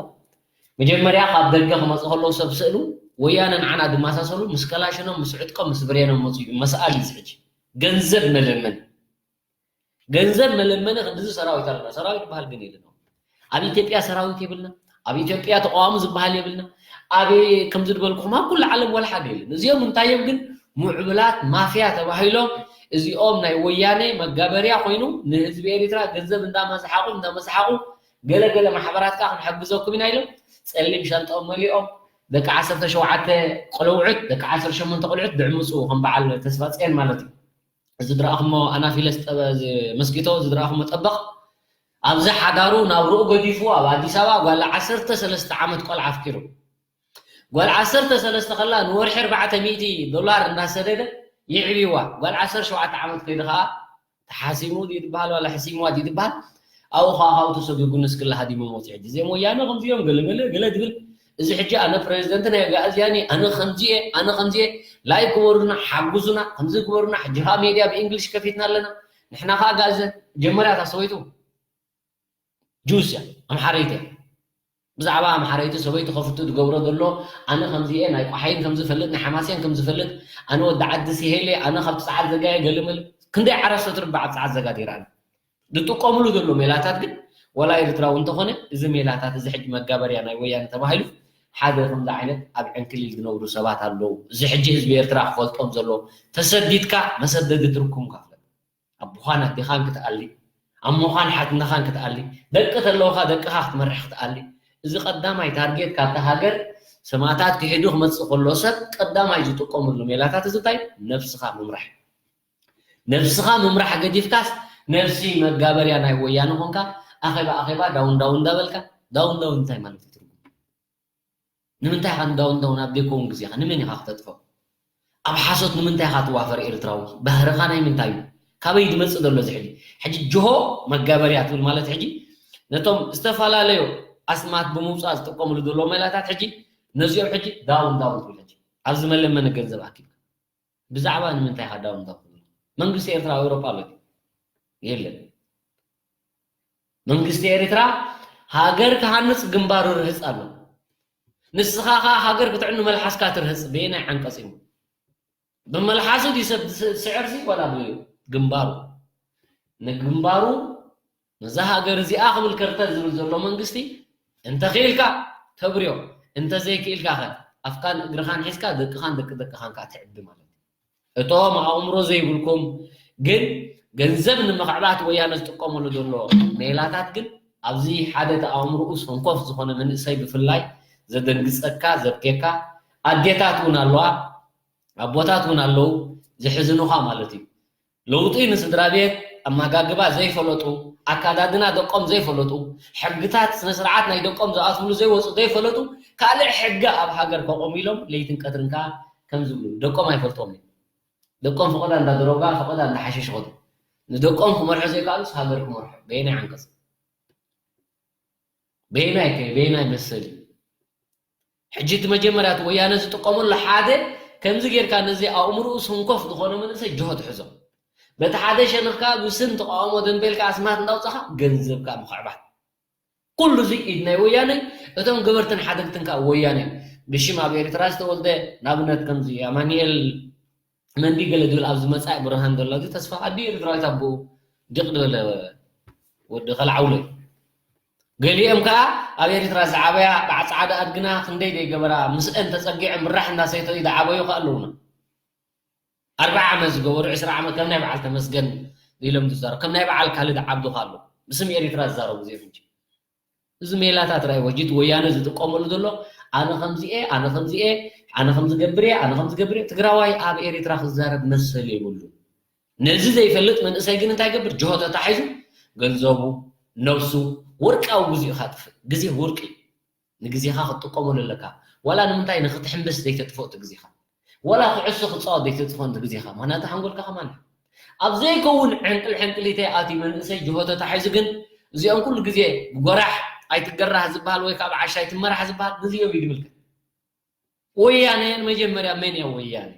መጀመርያ ካብ ደገ ክመፁ ከለዉ ሰብ ስእሉ ወያነ ንዓና ዝመሳሰሉ ምስ ከላሽኖም ምስ ዕጥቆም ምስ ብሬኖም መፁ እዩ መስኣል እዩ ዝሕጂ ገንዘብ መለመን ገንዘብ መለመኒ ክንድዚ ሰራዊት ኣለና ሰራዊት ዝበሃል ግን የለን ኣብ ኢትዮጵያ ሰራዊት የብልና ኣብ ኢትዮጵያ ተቃዋሚ ዝበሃል የብልና ኣብ ከምዚ ዝበልኩኹም ኣብ ኩሉ ዓለም ወላ ሓደ የለን እዚኦም እንታይ እዮም ግን ምዕብላት ማፍያ ተባሂሎም እዚኦም ናይ ወያነ መጋበርያ ኮይኑ ንህዝቢ ኤሪትራ ገንዘብ እንዳመዝሓቑ እንዳመዝሓቑ ገለገለ ማሕበራት ከዓ ክንሕግዘኩም ኢና ኢሎም ፀሊም ሻንጣኦም መሊኦም ደቂ ዓሰርተ ሸውዓተ ቆለውዕት ደቂ ዓሰርተ ሸሞንተ ቆልዑት ድዕምፁ ከም በዓል ተስፋፅየን ማለት እዩ እዚ ዝረኣኹሞ ኣናፊለስ ጠበ- እዚ መስኪቶ እዚ ዝረኣኹሞ ጠበቕ ኣብዚ ሓዳሩ ናብርኡ ገዲፉ ኣብ ኣዲስ ኣበባ ጓል ዓሰርተ ሰለስተ ዓመት ቆልዓ ኣፍቂሩ ጓል ዓሰርተ ሰለስተ ከላ ንወርሒ ኣርባዕተ ሚእቲ ዶላር እንዳሰደደ የዕብይዋ ጓል ዓሰርተ ሸውዓተ ዓመት ከይዱ ከዓ ተሓሲሙ ድዩ ዝበሃል ዋላ ሕሲምዋ ድዩ ዝበሃል ኣብኡ ከዓ ካብኡ ተሰጒጉ ንስክላ ሃዲሞም ወፂ ሕጂ እዚኦም ወያነ ከምዚኦም ገለመለ ገለ ድብል እዚ ሕጂ ኣነ ፕሬዚደንት ናይ ኣጋእዝያን እየ ኣነ ከምዚ እየ ኣነ ከምዚ እየ ላይክ ግበሩና ሓግዙና ከምዚ ግበሩና ሕጂ ከዓ ሜድያ ብእንግሊሽ ከፊትና ኣለና ንሕና ከዓ ኣጋእዝያን ጀመርያ እታ ሰበይቱ ጁስ እያ ኣምሓረይቲ እያ ብዛዕባ ኣምሓረይቲ ሰበይቱ ከፍቱ ዝገብሮ ዘሎ ኣነ ከምዚ እየ ናይ ቋሓይን ከምዝፈልጥ ናይ ሓማስያን ከምዝፈልጥ ኣነ ወዲ ዓዲ ሲሄል እየ ኣነ ካብ ፀዓት ዘጋ እየ ገለመለ ክንደይ ዓረሰ ትርባ ኣብ ፀዓት ዘጋ ዲራ ዝጥቀምሉ ዘሎ ሜላታት ግን ዋላ ኤርትራዊ እንተኾነ እዚ ሜላታት እዚ ሕጂ መጋበርያ ናይ ወያነ ተባሂሉ ሓደ ከምዚ ዓይነት ኣብ ዕንክሊል ዝነብሩ ሰባት ኣለዉ እዚ ሕጂ ህዝቢ ኤርትራ ክፈልጦም ዘለዎ ተሰዲድካ መሰደዲ ትርኩም ከፍለ ኣቦኻን ኣዴኻን ክትኣሊ ኣሞኻን ሓትነኻን ክትኣሊ ደቂ ተለውኻ ደቅኻ ክትመርሕ ክትኣሊ እዚ ቀዳማይ ታርጌት ካብታ ሃገር ሰማእታት ክሒዱ ክመፅእ ከሎ ሰብ ቀዳማይ ዝጥቀመሉ ሜላታት እዚ እንታይ ነብስኻ ምምራሕ ነብስኻ ምምራሕ ገዲፍካስ ነብሲ መጋበርያ ናይ ወያነ ኾንካ ኣኼባ ኣኼባ ዳውን ዳውን እንዳበልካ ዳውን ዳውን እንታይ ማለት እዩ ትርጉም ንምንታይ ኢኻ ንዳውን ዳውን ኣብ ዘይከውን ግዜኻ ንመን ኢኻ ክተጥፎ ኣብ ሓሶት ንምንታይ ኢኻ ትዋፈር ኤርትራዊ ባህርኻ ናይ ምንታይ እዩ ካበይ ዝመፅእ ዘሎ እዚ ሕጂ ሕጂ ጅሆ መጋበርያ ትብል ማለት ሕጂ ነቶም ዝተፈላለዩ ኣስማት ብምውፃእ ዝጥቀምሉ ዘለዉ ሜላታት ሕጂ ነዚኦም ሕጂ ዳውን ዳውን ትብል ሕጂ ኣብዚ መለመኒ ገንዘብ ኣኪብካ ብዛዕባ ንምንታይ ኢኻ ዳውን ዳውን ትብል መንግስቲ ኤርትራ ኣብ ኤውሮጳ ኣሎ ድዩ የለን መንግስቲ ኤርትራ ሃገር ክሃንፅ ግንባሩ ርህፅ ኣሎ ንስኻ ኸዓ ሃገር ክተዕኑ መልሓስካ ትርህፅ በየናይ ዓንቀፅ እዩ ብመልሓሱ ድዩ ሰብ ዝስዕር ሲ ዋላ ብግንባሩ ንግንባሩ ነዛ ሃገር እዚኣ ክብል ከርተት ዝብል ዘሎ መንግስቲ እንተኽኢልካ ተብርዮ እንተዘይክኢልካ ኸ ኣፍካን እግርኻን ሒዝካ ደቅኻን ደቂ ደቅኻን ከዓ ትዕቢ ማለት እዩ እቶም ኣእምሮ ዘይብልኩም ግን ገንዘብ ንምኽዕባት ወያነ ዝጥቀመሉ ዘሎ ሜላታት ግን ኣብዚ ሓደ እቲ ኣእምሮኡ ሰንኮፍ ዝኾነ መንእሰይ ብፍላይ ዘደንግፀካ ዘብኬካ ኣዴታት እውን ኣለዋ ኣቦታት እውን ኣለዉ ዘሕዝኑኻ ማለት እዩ ለውጢ ንስድራ ቤት ኣመጋግባ ዘይፈለጡ ኣካዳድና ደቆም ዘይፈለጡ ሕግታት ስነ ስርዓት ናይ ደቆም ዝኣትውሉ ዘይወፁ ዘይፈለጡ ካልእ ሕጊ ኣብ ሃገር ከቆሙ ኢሎም ለይትን ቀትርን ከዓ ከም ዝብሉ ደቆም ኣይፈልጦም እዩ ደቆም ፈቐዳ እንዳ ድሮጋ ፈቐዳ እንዳ ሓሽሽ ይኸዱ ንደቆም ክመርሑ ዘይከኣሉስ ሃገር ክመርሑ በየናይ ዓንቀፅ በየናይ ከ በየናይ መሰል እዩ ሕጂ እቲ መጀመርያ እቲ ወያነ ዝጥቀመሉ ሓደ ከምዚ ጌርካ ነዚ ኣእምርኡ ስንኮፍ ዝኾነ መንእሰይ ጅሆ ትሕዞ በቲ ሓደ ሸነኽ ከዓ ብስም ተቃውሞ ደንበልካ ኣስማት እንዳውፃኻ ገንዘብካ ምኽዕባት ኩሉ እዚ ኢድ ናይ ወያነ እቶም ገበርትን ሓደግትን ከዓ ወያነ ብሽም ኣብ ኤርትራ ዝተወልደ ንኣብነት ከምዚ ኣማኒኤል መንዲ ገለ ዝብል ኣብዚ መፃኢ ብርሃን ዘሎ እዚ ተስፋ ኣዲ ኤርትራዊት ኣቦኡ ድቕ ዝበለ ወዲ ከልዓውሎ እዩ ገሊኦም ከዓ ኣብ ኤርትራ ዝዓበያ በዓ ፃዕዳ ኣድግና ክንደይ ዘይገበራ ምስአን ተፀጊዐን ብራሕ እንዳሰይተዩ ዝዓበዩ ከዓ ኣለውና ኣርባዓ ዓመት ዝገበሩ ዕስራ ዓመት ከም ናይ በዓል ተመስገን ኢሎም ዝዛረቡ ከም ናይ በዓል ካልድ ዓብዱ ከዓ ኣለዉ ብስም ኤርትራ ዝዛረቡ እዚኦም ሕጂ እዚ ሜላታት ራእይ ወጅት ወያነ ዝጥቀመሉ ዘሎ ኣነ ከምዚኤ ኣነ ከምዚኤ ኣነ ከምዝገብር እየ ኣነ ከምዝገብር እየ ትግራዋይ ኣብ ኤርትራ ክዛረብ መሰል የብሉ ነዚ ዘይፈልጥ መንእሰይ ግን እንታይ ገብር ጅሆ ተታሒዙ ገንዘቡ ነብሱ ወርቃዊ ግዜኡ ኢኻ ጥፍእ። ግዜ ወርቂ እዩ። ንግዜኻ ክትጥቀመሉ ኣለካ። ዋላ ንምንታይ ንክትሕምብስ ዘይተጥፍኦ እቲ ግዜኻ። ዋላ ኩዕሶ ክትፃወት ዘይተጥፍኦ እቲ ግዜኻ። ምኽንያቱ ሓንጎልካ ከማን ኣብ ዘይከውን ዕንቅል ዕንቅሊተይ ኣትዩ መንእሰይ ጅሆ ተታሒዙ ግን እዚኦም ኩሉ ግዜ ብጎራሕ ኣይትገራህ ዝበሃል ወይ ካብ ዓሻ ኣይትመራሕ ዝበሃል ግዜኦም እዩ ዝምልከት። ወያነ መጀመርያ መን እያ ወያነ?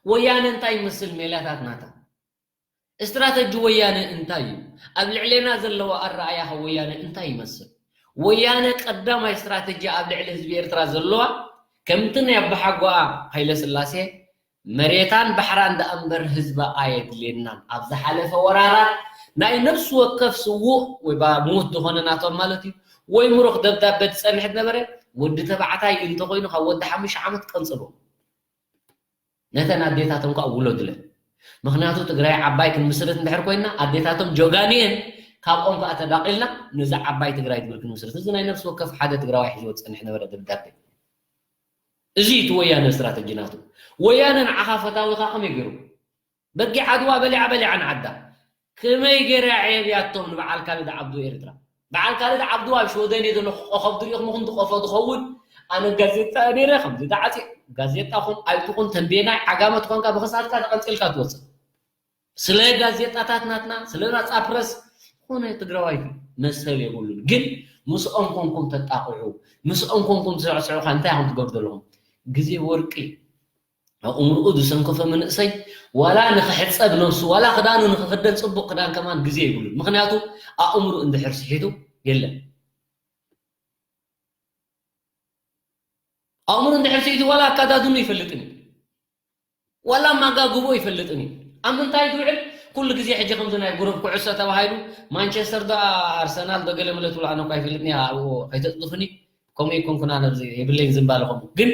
ወያነ እንታይ ይመስል ሜላታት ናታ? ስትራተጂ ወያነ እንታይ እዩ? ኣብ ልዕሌና ዘለዋ ኣረኣእያ ከ ወያነ እንታይ ይመስል? ወያነ ቀዳማይ ስትራተጂ ኣብ ልዕሊ ህዝቢ ኤርትራ ዘለዋ ከምቲ ናይ ኣባሓጎኣ ሃይለ ስላሴ መሬታን ባሕራን ደኣ እምበር ህዝባ ኣየድልየናን። ኣብ ዝሓለፈ ወራራት ናይ ነፍሲ ወከፍ ስዉእ ወይ ባ ምዉት ዝኾነ ናቶም ማለት እዩ ወይ ምሩኽ ደብዳበ ትጸንሕ ነበረ ወዲ ተባዕታይ እንተኾይኑ ካብ ወዲ ሓሙሽተ ዓመት ቀንጽሎ። ነተን ኣዴታቶም ከዓ ውለዱለን። ምኽንያቱ ትግራይ ዓባይ ክንምስርት እንድሕር ኮይና ኣዴታቶም ጆጋንየን ካብኦም ከዓ ተዳቂልና ነዚ ዓባይ ትግራይ ትብል ክንምስርት። እዚ ናይ ነፍሲ ወከፍ ሓደ ትግራዋይ ሒዝዎ ዝፀንሕ ነበረ ደብዳቤ። እዚ እቲ ወያነ ስትራተጂ ናቱ። ወያነ ንዓኻ ፈታዊኻ ከመይ ገይሩ? በጊዕ ዓድዋ በሊዓ በሊዓ ንዓዳ። ከመይ ገይራ የዕብያቶም ንበዓል ካልድ ዓብዱ ኤርትራ? በዓል ካልድ ዓብዱ ኣብ ሽወደን እዩ ዘሎ፣ ኮኸብ ትሪኢኹም ኢኹም፣ እቲ ቆፎ ዝኸውን። ኣነ ጋዜጣ ነይረ፣ ከምዚ ተዓፂ፣ ጋዜጣ ኹን ኣይትኹን፣ ተንቤናይ ዓጋመ ትኾንካ፣ ብኽሳድካ ተቐንፂልካ ትወፅእ። ስለ ጋዜጣታት ናትና፣ ስለ ናፃ ፕረስ፣ ዝኾነ ትግራዋይ መሰል የብሉን። ግን ምስኦም ኮንኩም ተጣቕዑ፣ ምስኦም ኮንኩም ትስዕስዑ፣ እንታይ ኢኹም ትገብሩ ዘለኹም? ግዜ ወርቂ። ኣእምርኡ ዝሰንከፈ መንእሰይ ዋላ ንኽሕጸብ ነብሱ ዋላ ክዳኑ ንኽኽደን ጽቡቕ ክዳን ከማን ግዜ የብሉን። ምኽንያቱ ኣእምርኡ እንድሕር ስሒቱ የለን። ኣእምርኡ እንድሕር ስሒቱ ዋላ ኣካዳድኑ ይፈልጥን እዩ። ዋላ ማጋግቦ ይፈልጥን እዩ። ኣብ ምንታይ ዝውዕል ኩሉ ግዜ ሕጂ ከምዚ ናይ ጉሩብ ኩዕሶ ተባሂሉ ማንቸስተር ዶ ኣርሰናል ዶ ገለ መለ ትብሉ ኣነ እኳ ይፈልጥን እየ ኣብኡ ከይተጽድፉኒ። ከምኡ ይኮንኩን ኣነ ኣብዚ የብለይን ዝንባለ ከምኡ። ግን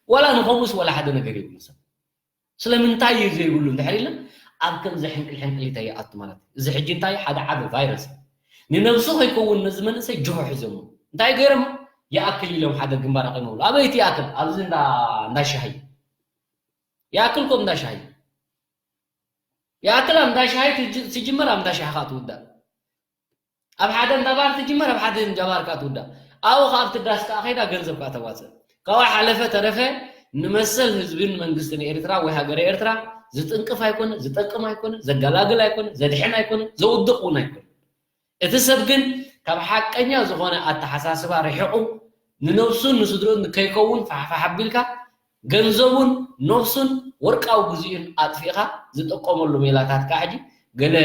ዋላ ንኸምኡስ ዋላ ሓደ ነገር የብሉ ሰብ። ስለምንታይ እዩ ዘይብሉ እንድሕር ኢልና ኣብ ከምዚ ሕንቅል ሕንቅሊታ ይኣቱ ማለት እዩ። እዚ ሕጂ እንታይ ሓደ ዓቢ ቫይረስ እዩ። ንነብሱ ከይከውን ነዚ መንእሰይ ጅሆ ሒዞሞ እንታይ ገይሮሞ ይኣክል ኢሎም ሓደ ግንባር ኣቂሞምሉ። ኣበይ እቲ ይኣክል? ኣብዚ እንዳ እንዳ ሻሂ ይኣክል ኮም እንዳ ሻሂ ይኣክል ኣብ እንዳ ሻሂ ትጅ- ትጅምር ኣብ እንዳ ሻሂ ከዓ ትውዳእ። ኣብ ሓደ እንዳ ባር ትጅመር ኣብ ሓደ እንዳ ባር ከዓ ትውዳእ። ኣብኡ ከዓ ኣብቲ ዳስ ከዓ ከይዳ ገንዘብ ከዓ ተዋፅእ። ካብኡ ሓለፈ ተረፈ ንመሰል ህዝብን መንግስትን ኤርትራ ወይ ሃገረ ኤርትራ ዝጥንቅፍ ኣይኮነ፣ ዝጠቅም ኣይኮነ፣ ዘገላግል ኣይኮነ፣ ዘድሕን ኣይኮነ፣ ዘውድቕ እውን ኣይኮነ። እቲ ሰብ ግን ካብ ሓቀኛ ዝኾነ ኣተሓሳስባ ርሒቑ ንነብሱን ንስድርኡን ከይከውን ፋሕፋሕ ኣቢልካ ገንዘቡን ነብሱን ወርቃዊ ግዜኡን ኣጥፊእኻ ዝጥቀመሉ ሜላታት ከዓ ሕጂ ገለ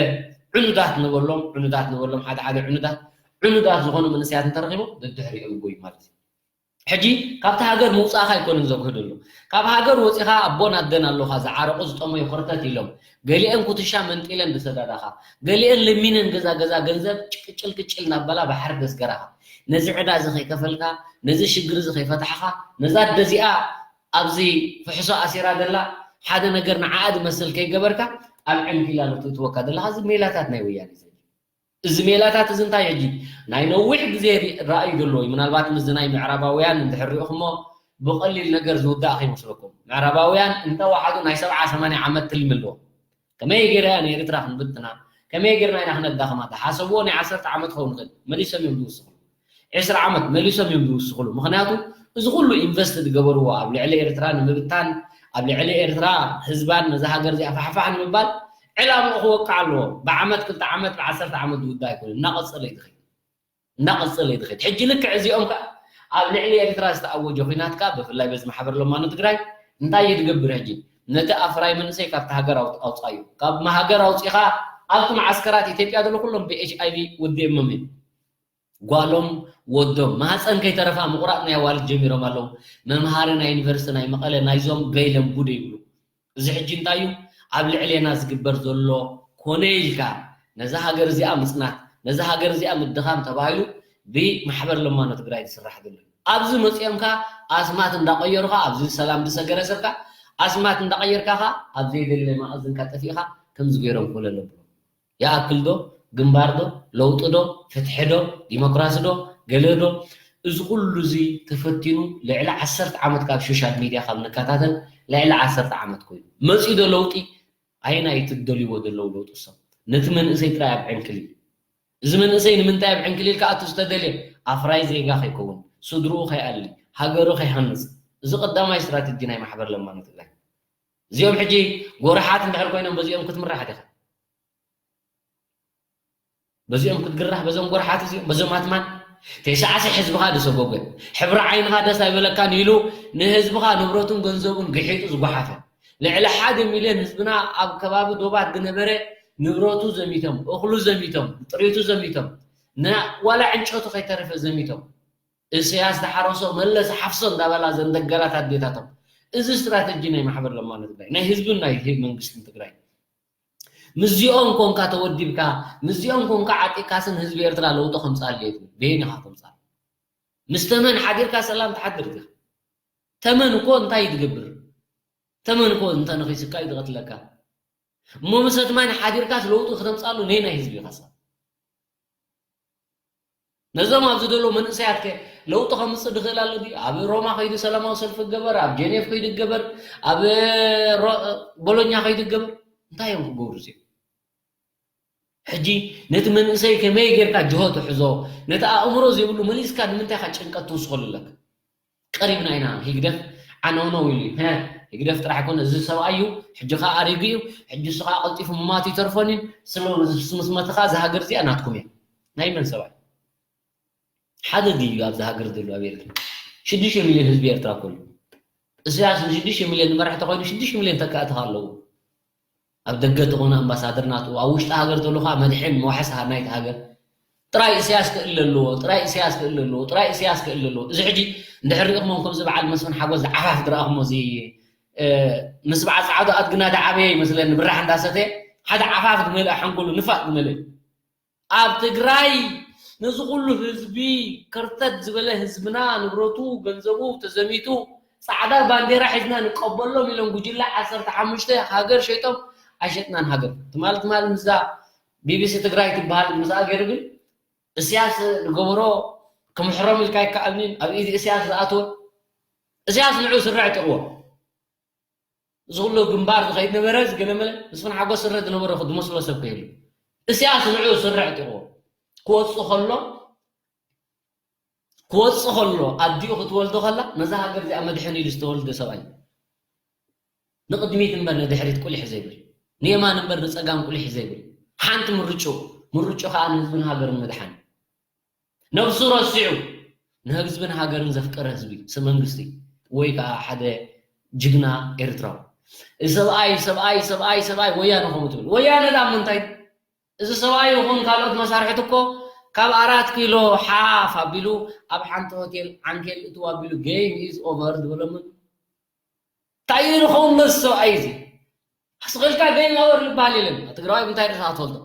ዕኑዳት ንበሎም፣ ዕኑዳት ንበሎም፣ ሓደ ሓደ ዕኑዳት፣ ዕኑዳት ዝኾኑ መንእሰያት እንተረኺቦም ደድሕሪኦም ይጎዩ ማለት እዩ። ሕጂ ካብቲ ሃገር ምውፃእኻ ኣይኮነን ዘጉህደሉ። ካብ ሃገር ወፂኻ ኣቦን ኣደን ኣለኻ፣ ዝዓረቑ ዝጠመዩ ክርተት ኢሎም፣ ገሊአን ኩትሻ መንጢለን ዝሰዳዳኻ፣ ገሊአን ለሚነን ገዛ ገዛ ገንዘብ ጭቅጭል ቅጭል እናበላ ባሕሪ ዘስገራኻ፣ ነዚ ዕዳ እዚ ከይከፈልካ፣ ነዚ ሽግር እዚ ከይፈታሕኻ፣ ነዛ ኣደ እዚኣ ኣብዚ ፍሕሶ ኣሲራ ዘላ ሓደ ነገር ንዓኣ ዝመስል ከይገበርካ ኣብ ዕንኪላሎ ትእትወካ ዘለኻ እዚ ሜላታት ናይ ወያነ እዩ። እዚ ሜላታት እዚ እንታይ ሕጂ ናይ ነዊሕ ግዜ ራእዩ ዘለዎ እዩ። ምናልባት ምስዚ ናይ ምዕራባውያን እንድሕር ሪእኹሞ ብቐሊል ነገር ዝውዳእ ከይመስለኩም። ምዕራባውያን እንተወሓዱ ናይ ሰብዓ ሰማንያ ዓመት ትልሚ ኣለዎም። ከመይ ገይራ እያ ንኤርትራ ክንብትና፣ ከመይ ገይርና ኢና ክነዳኽማ? ዝሓሰብዎ ናይ ዓሰርተ ዓመት ክኸውን ይኽእል፣ መሊሶም እዮም ዝውስኽሉ። ዕስራ ዓመት መሊሶም እዮም ዝውስኽሉ። ምኽንያቱ እዚ ኩሉ ኢንቨስት ዝገበርዎ ኣብ ልዕሊ ኤርትራ ንምብታን፣ ኣብ ልዕሊ ኤርትራ ህዝባን ነዛ ሃገር እዚኣ ፋሕፋሕ ንምባል ዕላምኡ ክወቅዕ ኣለዎ። ብዓመት ክልተ ዓመት ብዓሰርተ ዓመት ዝውዳእ ኣይኮነን፣ እናቐጸለ እዩ ዝኸይድ። እናቐጸለ እዩ ዝኸይድ። ሕጂ ልክዕ እዚኦም ከኣ ኣብ ልዕሊ ኤርትራ ዝተኣወጀ ኲናት ከኣ ብፍላይ በዚ ማሕበር ለማኖ ትግራይ እንታይ እዩ ዝገብር ሕጂ? ነቲ ኣፍራይ መንእሰይ ካብቲ ሃገር ኣውፅ- ኣውፅኣዮ። ካብ ሃገር ኣውፂኻ ኣብቲ መዓስከራት ኢትዮጵያ ዘለዉ ኩሎም ብኤች ኣይ ቪ ወዲኦሞም እዮም። ጓሎም ወዶም ማህፀን ከይተረፋ ምቑራጥ ናይ ኣዋልድ ጀሚሮም ኣለዉ። መምሃሪ ናይ ዩኒቨርሲቲ ናይ መቐለ ናይዞም ገይለም ጉድ ይብሉ። እዚ ሕጂ እንታይ እዩ ኣብ ልዕሌና ዝግበር ዘሎ? ኮነ ኢልካ ነዛ ሃገር እዚኣ ምፅናት፣ ነዛ ሃገር እዚኣ ምድኻም ተባሂሉ ብማሕበር ለማኖ ትግራይ ዝስራሕ ዘሎ እዩ። ኣብዚ መፂኦምካ ኣስማት እንዳቐየሩካ ኣብዚ ሰላም ዝሰገረ ሰብካ ኣስማት እንዳቐየርካኻ ኣብ ዘይደለ ማእዝንካ ጠፊእካ ከምዚ ገይሮም ኮለል ኣብሎም። ይኣክል ዶ? ግንባር ዶ? ለውጢ ዶ? ፍትሒ ዶ? ዲሞክራሲ ዶ? ገለ ዶ? እዚ ኩሉ እዚ ተፈቲኑ ልዕሊ ዓሰርተ ዓመት ካብ ሶሻል ሚድያ ካብ ንከታተል ልዕሊ ዓሰርተ ዓመት ኮይኑ መፂኡ ዶ ለውጢ? ኣየናይ እቲ ዝደልይዎ ዘለዉ ለውጢ እሶም ነቲ መንእሰይ ጥራይ ኣብ ዕንክሊል እዚ መንእሰይ ንምንታይ ኣብ ዕንክሊል ክኣቱ ዝተደልየ? ኣፍራይ ዜጋ ከይከውን፣ ስድርኡ ከይኣሊ፣ ሃገሩ ከይሃንጽ። እዚ ቀዳማይ ስትራተጂ ናይ ማሕበር ለማኖ ትግራይ። እዚኦም ሕጂ ጎርሓት እንድሕር ኮይኖም በዚኦም ክትምራሕ ዲኻ? በዚኦም ክትግራህ፣ በዞም ጎርሓት እዚኦም፣ በዞም ኣትማን። ተሳዕሲ ህዝብኻ ዝሰጎገ፣ ሕብሪ ዓይንኻ ደስ ኣይበለካን ኢሉ ንህዝብኻ ንብረቱን ገንዘቡን ግሒጡ ዝጓሓፈ፣ ልዕሊ ሓደ ሚልዮን ህዝብና ኣብ ከባቢ ዶባት ዝነበረ ንብረቱ ዘሚቶም፣ እኽሉ ዘሚቶም፣ ጥሪቱ ዘሚቶም፣ ና-፣ ዋላ ዕንጨቱ ከይተረፈ ዘሚቶም። እሰያስ ዝሓረሶ መለስ ሓፍሶ እንዳበላ ዘን ደገላት ኣዴታቶም። እዚ ስትራተጂ ናይ ማሕበር ለማኖ ትግራይ፣ ናይ ህዝብን ናይ ህዝቢ መንግስትን ትግራይ። ምስዚኦም ኮንካ ተወዲብካ፣ ምስዚኦም ኮንካ ዓጢቃስን ህዝቢ ኤርትራ ለውጢ ከምጻሉ የት በየን ኢኻ ከምጻሉ? ምስ ተመን ሓዲርካ ሰላም ትሓድር ዲኻ? ተመን እኮ እንታይ ትገብር? ተመን እኮ እንተ ነኺስካ እዩ ዝቐትለካ። እሞ ምስ ኣትማን ሓዲርካስ ለውጢ ከተምጻሉ ነይ ናይ ህዝቢ ኢኻ ሰብ? ነዞም ኣብዚ ዘለዉ መንእሰያት ከ ለውጢ ከምጽእ ድኽእል ኣሎ ድዩ? ኣብ ሮማ ከይዱ ሰላማዊ ሰልፊ ክገበር፣ ኣብ ጀኔቭ ከይዱ ክገበር፣ ኣብ ሮ-፣ ቦሎኛ ከይዱ ክገበር፣ እንታይ እዮም ክገብሩ እዚኦም? ሕጂ ነቲ መንእሰይ ከመይ ጌርካ ጅሆ ትሕዞ? ነቲ ኣእምሮ ዘይብሉ መሊስካ ንምንታይ ኢኻ ጭንቀት ትውስኸሉ ኣለካ? ቀሪብና ኢና። ሂግደፍ ዓነውነው ኢሉ እዩ። "ሀ፣ ሂግደፍ ጥራሕ ኣይኮነ፣ እዚ ሰብኣይ እዩ፣ ሕጂ ኸዓ ኣሪጉ እዩ፣ ሕጂ እሱ ኸዓ ቀልጢፉ ምማቱ ይተርፎን እዩ፣ ስለ ምስ መትኻ እዛ ሃገር እዚኣ ናትኩም እያ." ናይ መን ሰብኣይ? ሓደ ድዩ ኣብዛ ሃገር ዘሎ ኣብ ኤርትራ? ሽዱሽተ ሚልዮን ህዝቢ ኤርትራ እኮ ኣሎ። እስያስ ንሽዱሽተ ሚልዮን ዝመርሕ ተኾይኑ ሽዱሽተ ሚልዮን ተካእቲ ኣለዎ። ኣብ ደገ ተኾነ ኣምባሳደር ናቱ፣ ኣብ ውሽጢ ሃገር ተሎ ኸዓ መድሕን መዋሕስ ናይቲ ሃገር። ጥራይ እስያስ ክእል ኣለዎ፣ ጥራይ እስያስ ክእል ኣለዎ፣ ጥራይ እስያስ ክእል ኣለዎ። እዚ ሕጂ እንድሕር ሪእኹሞም ከምዚ በዓል መስፍን ሓጎስ ዝዓፋፍ ዝረኣኹሞ እዚ፣ እ፣ ምስ በዓል ጻዕዱ ኣድግና ዝዓበየ ይመስለኒ፣ ብራሕ እንዳሰተ ሓደ ዓፋፍ ዝመልአ ሓንጎሉ ንፋጥ ዝመልአ። ኣብ ትግራይ ነዚ ኩሉ ህዝቢ፣ ከርተት ዝበለ ህዝብና፣ ንብረቱ፣ ገንዘቡ ተዘሚቱ፣ ጻዕዳ ባንዴራ ሒዝና ንቀበሎም ኢሎም ጉጅለ ዓሰርተ ሓሙሽተ ሃገር ሸይጦም ኣይሸጥናን ሃገር። ትማል ትማል ምስዛ ቢቢሲ ትግራይ ትበሃል ምስኣ ገይሩ ግን እስያስ ዝገበሮ ክምሕሮም ኢልካ ኣይከኣልንን። ኣብ ኢድ እስያስ ዝኣተወ እስያስ ንዑ ስርዕ ጥቕዎ። እዚ ኩሉ ግንባር ዝኸይድ ነበረ፣ ዝገለመለ መስፍን ሓጎስ ስረ ዝነበረ እኮ ዝመስሎ ሰብ ከየሉ። እስያስ ንዑ ስረ ዕጢቑ ክወጽእ ከሎ፣ ክወጽእ ከሎ ኣዲኡ ክትወልዶ ከላ ነዛ ሃገር እዚኣ መድሕን ኢሉ ዝተወልደ ሰብኣይ። ንቕድሚት እምበር ንድሕሪት ቁሊሕ ዘይብል፣ ንየማን እምበር ንጸጋም ቁሊሕ ዘይብል፣ ሓንቲ ምርጭኡ፣ ምርጭኡ ከኣ ንህዝብን ሃገርን ምድሓን። ነብሱ ረሲዑ ንህዝብን ሃገርን ዘፍቀረ ህዝቢ፣ ስም መንግስቲ ወይ ከዓ ሓደ ጅግና ኤርትራዊ። እዚ ሰብኣይ፣ ሰብኣይ፣ ሰብኣይ፣ ሰብኣይ ወያነ ከምኡ ትብል። ወያነ ዳ ምንታይ? እዚ ሰብኣይ ይኹን ካልኦት መሳርሕቲ እኮ ካብ ኣራት ኪሎ ሓፍ ኣቢሉ ኣብ ሓንቲ ሆቴል ዓንኬል እትው ኣቢሉ game is over ዝበሎምን እንታይ እዩ ንኸውን ነዚ ሰብኣይ እዚ? ኣስኺልካ game over ዝበሃል የለን። ትግራዋይ እንታይ ርእስኻ ትፈልጦ?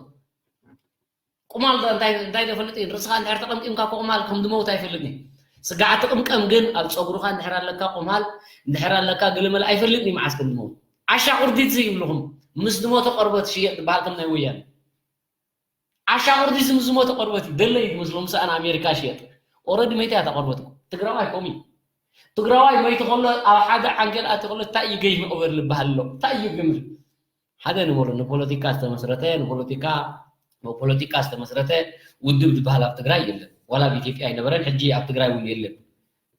ቁማል ዶ እንታይ፣ እንታይ ዶ ይፈልጥ እዩ? ርእስኻ እንድሕር ተቐምቂምካ እኮ ቁማል ከም ዝመውት ኣይፈልጥን እዩ። ስጋዕ ትቕምቀም ግን ኣብ ጸጉርኻ እንድሕር ኣለካ ቁማል፣ እንድሕር ኣለካ ገለመለ ኣይፈልጥን እዩ መዓስ ከም ዝመውት። ዓሻ ቁርዲት እዚ ይብልኹም። ምስ ዝሞተ ቆርበት ሽየጥ ዝበሃል ከም ናይ ወያነ። ዓሻ ቁርዲት ምስ ዝሞተ ቆርበት እዩ። ደለይ ዝመስሎ ምሳኣ ንኣሜሪካ ሽየጥ። Already መይታ እያ እታ ቆርበት እኮ። ትግራዋይ ከምኡ እዩ። ትግራዋይ መይቱ ከሎ ኣብ ሓደ ዓንኬል ኣትዩ ከሎ እንታይ እዩ game over ዝበሃል ኣሎ? እንታይ እዩ game? ሓደ ንበሎ ንፖለቲካ ዝተመስረተ፣ ንፖለቲካ፣ ብፖለቲካ ዝተመስረተ ውድብ ዝበሃል ኣብ ትግራይ የለን። ዋላ ኣብ ኢትዮጵያ ኣይነበረን፣ ሕጂ ኣብ ትግራይ እውን የለን።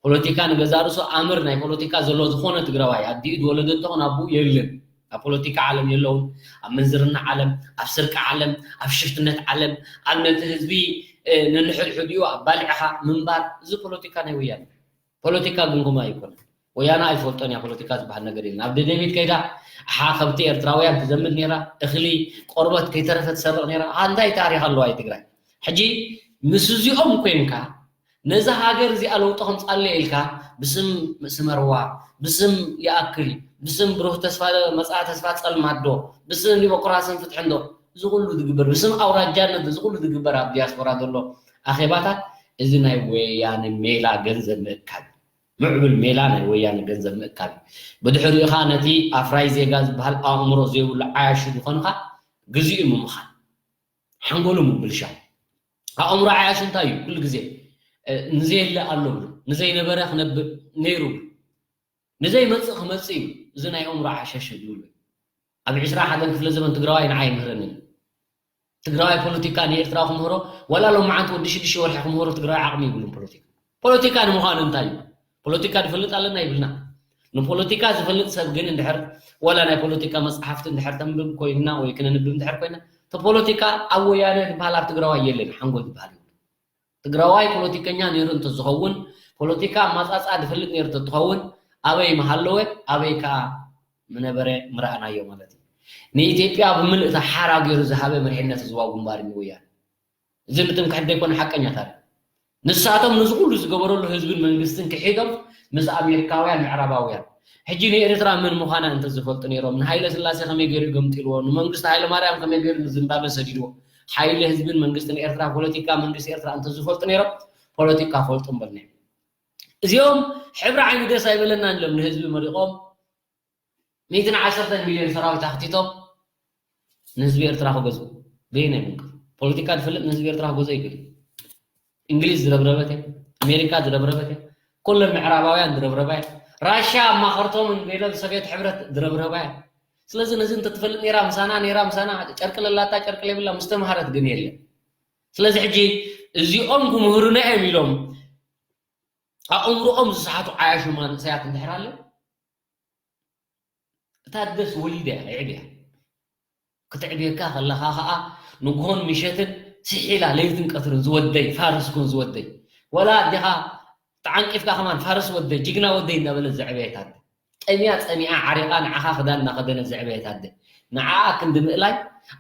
ፖለቲካ ንገዛእ ርእሱ ኣምር ናይ ፖለቲካ ዘሎ ዝኾነ ትግራዋይ ኣዲኡ ዝወለደቶ ኾነ ኣቦኡ የለን። ኣብ ፖለቲካ ዓለም የለውን። ኣብ ምንዝርና ዓለም፣ ኣብ ስርቂ ዓለም፣ ኣብ ሽፍትነት ዓለም፣ ኣብ ነቲ ህዝቢ፣ እ፣ ነንሕድሕዲኡ ኣባሊዕኻ ምንባር፣ እዚ ፖለቲካ ናይ ወያነ። ፖለቲካ ግን ከምኡ ኣይኮነን። ወያነ ኣይፈልጦን እያ፣ ፖለቲካ ዝበሃል ነገር የለን። ኣብ ደደቢት ከይዳ፣ ኣሓ፣ ከብቲ ኤርትራውያን ትዘምድ ነይራ፣ እኽሊ፣ ቆርበት ከይተረፈ ትሰርቕ ነይራ። ኣሃ፣ እንታይ ታሪኽ ኣለዋ እዩ ትግራይ? ሕጂ ምስ እዚኦም ኮይንካ፣ ነዛ ሃገር እዚኣ ለውጢ ከምጻለይ ኢልካ ብስም ስመርዋ፣ ብስም ይኣክል፣ ብስም ብሩህ ተስፋ፣ መጻኢ ተስፋ ጸልማት ዶ፣ ብስም ዲሞክራስን ፍትሕን ዶ፣ እዚ ኩሉ ዝግበር፣ ብስም ኣውራጃነት እዚ ኩሉ ዝግበር ኣብ ዲያስፖራ ዘሎ ኣኼባታት፣ እዚ ናይ ወያነ ሜላ ገንዘብ ምእካብ፣ ምዕቡል ሜላ ናይ ወያነ ገንዘብ ምእካብ። ብድሕሪኡ ኸኣ ነቲ ኣፍራይ ዜጋ ዝበሃል ኣእምሮ ዘይብሉ ዓያሹ ዝኾንኻ ግዜኡ ምምኻን። ሓንጎሉ ምብልሻው። ኣእምሮ ዓያሹ እንታይ እዩ? ኩሉ ግዜ፣ እ፣ ንዘየለ ኣሎ ብሉ፣ ንዘይነበረ ክነብእ ነይሩ ብሉ፣ ንዘይመጽእ ክመጽእ እዩ። እዚ ናይ ኣእምሮ ዓሻሽ እዩ ዝብሉ። ኣብ ዕስራ ሓደን ክፍለ ዘመን ትግራዋይ ንዓይ ይምህረኒ። ትግራዋይ ፖለቲካ ንኤርትራ ክምህሮ፣ ዋላ ሎማዓንቲ ወዲ ሽዱሽተ ወርሒ ክምህሮ ትግራዋይ ዓቕሚ ይብሉን ፖለቲካ። ፖለቲካ ንምዃኑ እንታይ እዩ? ፖለቲካ ንፈልጥ ኣለና ይብልና። ንፖለቲካ ዝፈልጥ ሰብ ግን እንድሕር ዋላ ናይ ፖለቲካ መጽሓፍቲ እንድሕር ተንብብ ኮይንና ወይ ክነንብብ እንድሕር ኮይና፣ እቲ ፖለቲካ ኣብ ወያነ ዝበሃል ኣብ ትግራዋይ የለን፣ ሓንጎል ዝበሃል የብሉን። ትግራዋይ ፖለቲከኛ ነይሩ እንተዝኸውን፣ ፖለቲካ ኣማጻጽኣ ዝፈልጥ ነይሩ እንተትኸውን፣ ኣበይ ምሃለወ፣ ኣበይ ከኣ ምነበረ ምረኣናዮ ማለት እዩ። ንኢትዮጵያ ብምልእታ ሓራ ገይሩ ዝሃበ መሪሕነት ህዝባዊ ግንባር እዩ ወያነ። እዚ ንትምክሕቲ ዘይኮነ ሓቀኛ ታሪኽ። ንሳቶም ነዚ ኩሉ ዝገበረሉ ህዝብን መንግስትን ክሒዶም ምስ ኣሜሪካውያን ምዕራባውያን። ሕጂ ንኤርትራ መን ምዃና እንተዝፈልጡ ነይሮም፣ ንሃይለ ስላሴ ከመይ ገይሩ ገምጢልዎ፣ ንመንግስቲ ሃይለ ማርያም ከመይ ገይሩ ንዚምባብወ ሰዲድዎ፣ ሓይሊ ህዝብን መንግስትን ኤርትራ፣ ፖለቲካ መንግስቲ ኤርትራ እንተዝፈልጡ ነይሮም፣ ፖለቲካ ፈልጡ ምበልና እዮም። እዚኦም ሕብሪ ዓይኒ ደስ ኣይበለናን ኢሎም ንህዝቢ መሪቖም፣ ሚእትን ዓሰርተን ሚልዮን ሰራዊት ኣኽቲቶም ንህዝቢ ኤርትራ ክገዝኡ። በየናይ መንገዲ? ፖለቲካ ዝፈልጥ ንህዝቢ ኤርትራ ክገዝኦ ይኽእል እዩ። እንግሊዝ ዝረብረበት እያ፣ ኣሜሪካ ዝረብረበት እያ፣ ኩለን ምዕራባውያን ዝረብረባ እያ። ራሻ ኣማኸርቶምን ገለ ሶቪየት ሕብረት ዝረብረባ እያ። ስለዚ ነዚ እንተትፈልጥ ነይራ ምሳና፣ ነይራ ምሳና፣ ጨርቂ ለላታ ጨርቂ ለብላ ምስ ተምሃረት ግን የለን። ስለዚ ሕጂ እዚኦም ክምህሩና እዮም ኢሎም ኣእምሮኦም ዝሰሓቱ ዓያሹ መንእሰያት እንድሕር ኣለዉ፣ እታ ደስ ወሊዳ እያ፣ የዕብያ። ክትዕብየካ ከለኻ ኸኣ ንግሆን ምሸትን ስሒላ ለይትን ቀትርን ዝወደይ ፋርስ ኩን ዝወደይ። ወላ ኣዴኻ ተዓንቂፍካ ከማን ፋርስ ወደይ፣ ጅግና ወደይ እንዳበለት ዘዕበየት ኣደ። ጠምያ ጸሚኣ ዓሪቓ ንዓኻ ክዳን እናኸደነት ዘዕበየት ኣደ። ንዓኣ ክንዲ ምእላይ